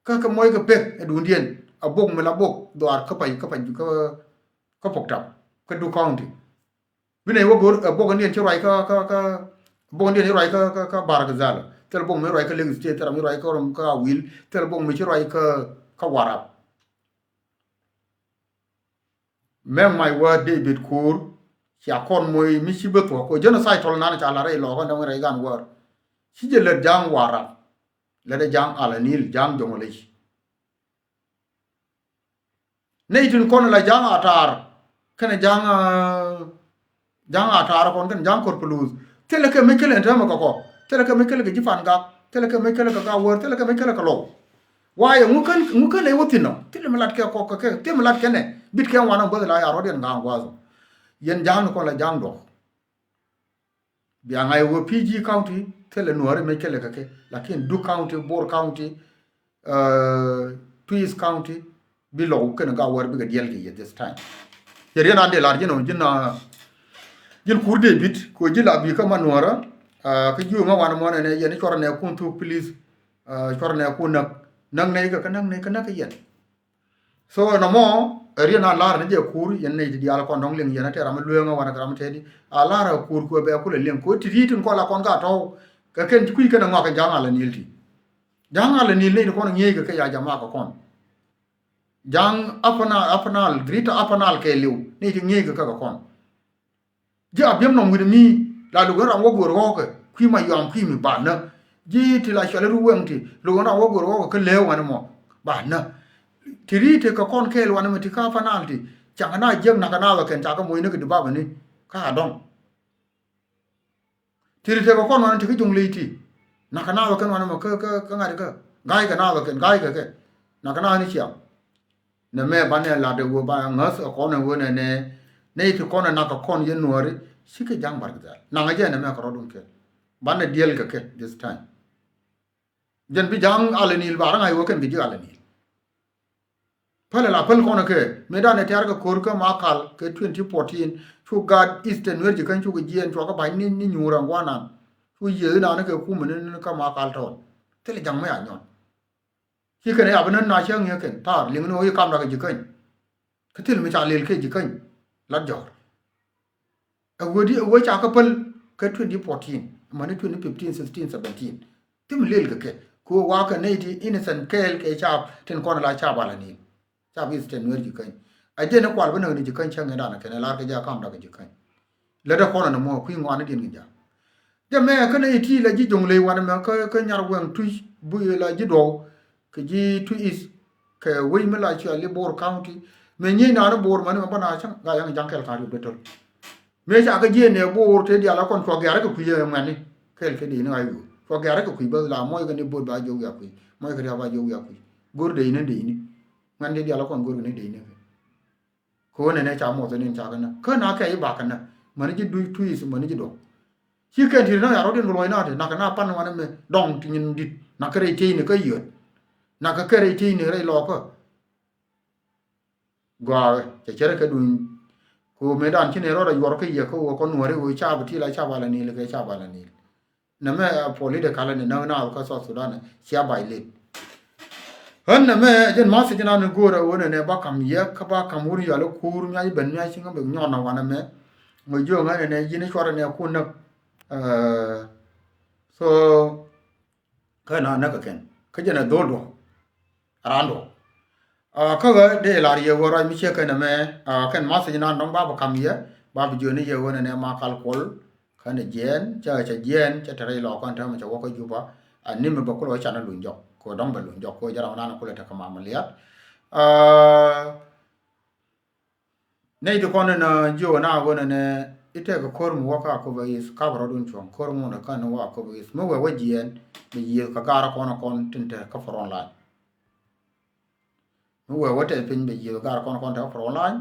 Kä kä mɔc kɛ pek ɛ duundiɛn a bok mi la bok dhuaar kä pay kä pay kä kä Pok Tap kä Duk County. Bi nɛ wä go̱r ɛ bok indiɛn ci ruac kä kä kä bok indiɛn ci ruac kä kä kä Bar Gazal. Thil bok mi ruac kä Lake State, thil mi ruac kä Rom kä Awil, thil bok mi ci ruac kä kä Warap. Mɛk mac wä David Kur cia kɔn moc mi ci bä thuɔ̱k kɛ genocide tɔl nan ca la rɛy lɔɔk ɛn dɔ̱ŋ rɛy gan wäär. Ci jɛ lät ja̱a̱ŋ Warap. Lät ɛ ja̱a̱ŋ Ala Nil, ja̱a̱ŋ Jonglei. Nɛy tin kɔn la ja̱a̱ŋ Atar kɛnɛ ja̱a̱ŋ ja̱a̱ŋ Atar kɔn kɛnɛ ja̱a̱ŋ Kor Puluth. Thilɛ kɛ mec kɛlɛ ɛn täämɛ kɛ kɔ. Thilɛ kɛ mec kɛlɛ kɛ ji̱ Pan Gak. Thilɛ kɛ mec kɛlɛ kɛ Gawär. Thilɛ kɛ mec kɛlɛ kɛ Lɔw. Wayɛ ŋu kän ŋu kän lɛ wä thi̱n ɔ. Thilɛ mi lat kɛ kɔ kɛ kɛ thilɛ mi lat kɛnɛ bit kɛ wanɛ bäth la ya rɔ̱diɛn ga̱a̱ŋ gua̱a̱th ɔ. Yɛn ja̱a̱ŋ ni kɔn la ja̱a̱ŋ duɔ̱k. Bia ŋa̱c wä P G County thilɛ Nuäri mec kɛlɛ kɛ kɛ. Lakin Duk County, Bor County, Twic County bi Lɔw kɛnɛ Gawär bikɛ diɛl kɛ yɛ this time. Cɛ riɛn an dee lar ji̱n ɔ ji̱n a ji̱n Kur David kɛ ji̱ la bi kä ma Nuärä. Kä ji̱ ŋä wan mɔnɛ nɛ yɛn cuɔrɛ nɛ kun thuk please. Cuɔrɛ nɛ kun näk näk nɛ kä näk nɛ kä näk kä yɛn. So nɔmɔ ɛ riɛn a lar ni jɛ Kur yɛn nɛy ti diaal kɔn dɔ̱ŋ liŋ yɛn a tɛr ram mi lueeŋä wanɛ kɛ ram mi tɛni a lar a Kur kuɛ bɛ kulɛ liŋ kɛ ti ri̱t in kɔn la kɔn ka tɔ̱w. Kɛ kɛn ci kui̱ kɛn a ŋɔak kɛ ja̱a̱ŋ Ala Nil ti ja̱a̱ŋ Ala Nil nɛy ti kɔn ŋi̱eec kɛ kɛ ya jama kɛ kɔn. Ja̱a̱ŋ Upper Nile, Upper Nile, Greater Upper Nile kɛɛliw nɛy ti ŋi̱eec kɛ kɛ kɛ kɔn. Ji̱ Abiɛm nɔm wi̱ni mi la lo̱k ɣän ram wä go̱o̱r ɣɔ̱kɛ kui̱ ma yuam kui̱ mi ba nä. Ji̱ ti la cuali ru wɛŋ ti lo̱k ɣän ram wä go̱o̱r ɣɔ̱kɛ kä lëë wanɛ mɔ ba nä. Ti ri ti kɛ kɔn kɛɛl wanɛ mɛ ti kä Upper Nile ti caŋ na jiäk nakä na wä kɛn ca kä moc ni kɛ di bapɛ ni kä a dɔŋ. Ti ri ti kɛ kɔn wanɛ ti kä Jonglei ti nakä na wä kɛn wanɛ mɔ kä kä kä ŋa̱t kä ga̱a̱c kɛ na wä kɛn ga̱a̱c kɛ kɛ nakä na ni ciam. Nɛ mɛ banɛ lat ɛ wee ba ŋäth ɛ kɔn ɛ wee nɛnɛ. Nɛ ti kɔn ɛ nak kɛ kɔn yɛn Nuäri cikɛ ja̱ŋ Bar Gazal naŋ ɛ jɛ nɛ mɛ kɛ rɔdun kɛ banɛ diɛl kɛ kɛ this time. Jɛn bi ja̱ŋ Ala Nil ba raŋ a wee kɛn kɛ ji̱ Ala Nil. Päl ɛ la päl kɔn ɛ kɛ mëë danɛ tɛ̈r kɛ ko̱r kä Makal kɛ twenty fourteen cu gaat Eastern Nuer ji̱ kɛn cukɛ jiɛɛn cuakɛ ba̱ny ni ni nyuur ɛŋuanan cu yiëë inan kɛ kumɛ ni kä Makal tɔn. Thilɛ ja̱ŋ mɛ a nyɔn. Ci kɛn ɛ yap inän na cäŋ yɛ kɛn ta̱a̱r liŋ ni ɣöö i̱ kamda kɛ ji̱ käny. Kä thil mi ca lil kɛ ji̱ käny lat jɔ̱ɔ̱r. Ɛ ɣöö di ɛ ɣöö ca kä päl kä twenty fourteen amäni twenty fifteen, sixteen, seventeen. Thil mi lil kɛ kɛ Ku wakɛ nɛy ti innocent kɛɛl kɛ cap tin kɔn la cap ala nil. Cap Eastern Nuer ji̱ käny. A jɛn i̱ kual bi näk ni ji̱ käny cäŋ in dan kɛn ilar kɛ jɛ a kam dak ji̱ käny. Lät a kɔn in mɔ kui̱ ŋuan in diɛn kɛ jɛ. Jɛ mɛ kä nɛy ti la ji̱ Jonglei wanɛ mɛ kä, kä Nyarweŋ Twic bu la ji̱ Duɔw kɛ ji̱ Twic East kɛ wec mi la cuali Bor County. Mɛ nyiec naan i̱ Bor mɛni mɛ bä na cäŋ ga yaŋ ja̱ŋ kɛl ka̱n riop dee töl. Mëë ca kä jiɛɛn nɛ Bor te dial a kɔn cua gɛ̈rä kɛ kui̱ ɛ ŋuɛ̈tni. Kɛl kɛ dee ni ɣa̱c ɣöö cua gɛ̈rä kɛ kui̱ bä la muɔc kɛ ni bot ba jiök wiak kui̱, muɔc kɛ ria̱p ba jiök wiak kui̱. Go̱r dee ni dee ni. Ŋuɛ̈tni dial a kɔn go̱r kɛ ni dee ni kɛ. Kɛ ɣöö nɛnɛ ca muɔth ni ca kɛ nä kä na kɛ i̱ bakɛ nä mäni ji̱ duc tui̱th mäni ji̱ dɔ̱ŋ. Ci kɛn ti ri na ya rɔ̱diɛn kɛ luɔ̱c na ti nakɛ na pan wanɛ mɛ dɔ̱ŋ ti nyin di̱t nakɛ rɛy tieyni kä yöt. Nakɛ kɛ rɛy tieyni rɛy lɔɔkä. Gɔaa cɛ cɛrɛ kɛ duny. Ku mëë dan ci nɛ rɔɔdɛ yuɔr kä yɛ kä wä kɔn nuɔri wä cap ti la cap ala nil kɛ cap ala nil. Nɛ mɛ a political ni näk naath kä South Sudan cia violate. Ɣän nɛ mɛ jɛn message na ni go̱o̱rɛ wä nɛ nɛ ba kam yɛ kä ba kam wur yɔal i̱ kuur miac ben miac ci ŋä bek nyɔn na wanɛ mɛ. Ŋä jiö ŋä nɛ nɛ yin i̱ cuarɛ nɛ kun näk. So kä na näk kɛ kɛn kä jɛn ɛ dho̱l duɔ̱k. Raan duɔ̱k. Kä ɣä dee lar yɛ ɣöö ruac mi ciek kɛn ɛmɛ kɛn message nan dɔ̱ŋ ba bi kam yɛ ba bi jiöni yɛ ɣöö nɛnɛ ma kal kuɔl. Kɛn ɛ jiɛɛn cɛ cɛ jiɛɛn cɛ te rɛy lɔɔk kɔn täämɛ cɛ wä kä Juba. Ɛ ni mi bɛ kulɛ wä canɛ luny jɔk kɛ ɣöö dɔ̱ŋ bɛ luny jɔk kɛ ɣöö jɛ ram nan kulɛ tekɛ mam liat. Nɛy ti kɔn in jiök ɛn a ɣöö nɛnɛ i̱ tɛkɛ ko̱r mi wä kä Akobo East kap rɔ̱dun cuɔ̱ŋ ko̱r ŋun ɛ kän wä Akobo East mi wee wä jiɛɛn bɛ yiëëth kɛ gaarä kɔn kɔn tin te kä front line. Mi wee wä tɛth piny bɛ yiëëth kɛ gaarä kɔn kɔn te kä front line.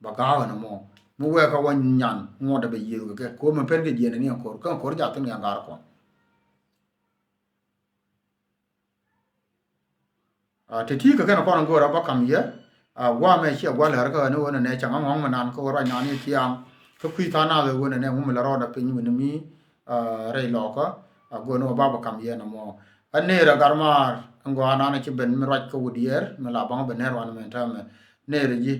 Bɛ ga̱a̱k ɛn ɛmɔ mi wee kä wä nyan ŋuɔ̱tdɛ bɛ yiëëth kɛ kɛ ko̱r mi pen kɛ jiɛɛn ɛn i̱ ɛn ko̱r kɛn ko̱r jath thi̱n kɛ gaarä kɔn. Te ti kɛ kɛn kɔn go̱o̱r a bä kam yɛ. Guamɛ ciɛ gua̱l ɣär kä ɣän ɣän nɛ cäŋ aŋɔ̱ŋ mi nan kä ɣän ruac nan i̱ tiaŋ kä kui̱ tha̱a̱ŋ nath ɣän nɛ ŋu mi la rɔɔdɛ piny mi ni mi rɛy lɔkä. A go̱o̱r ni wä ba bä kam yɛ nɔmɔ. A ner a gar maar ŋɔaa nan ci ben mi ruac kä wut yɛr mi la baŋ ben ner wan mɛ täämɛ ner ji̱.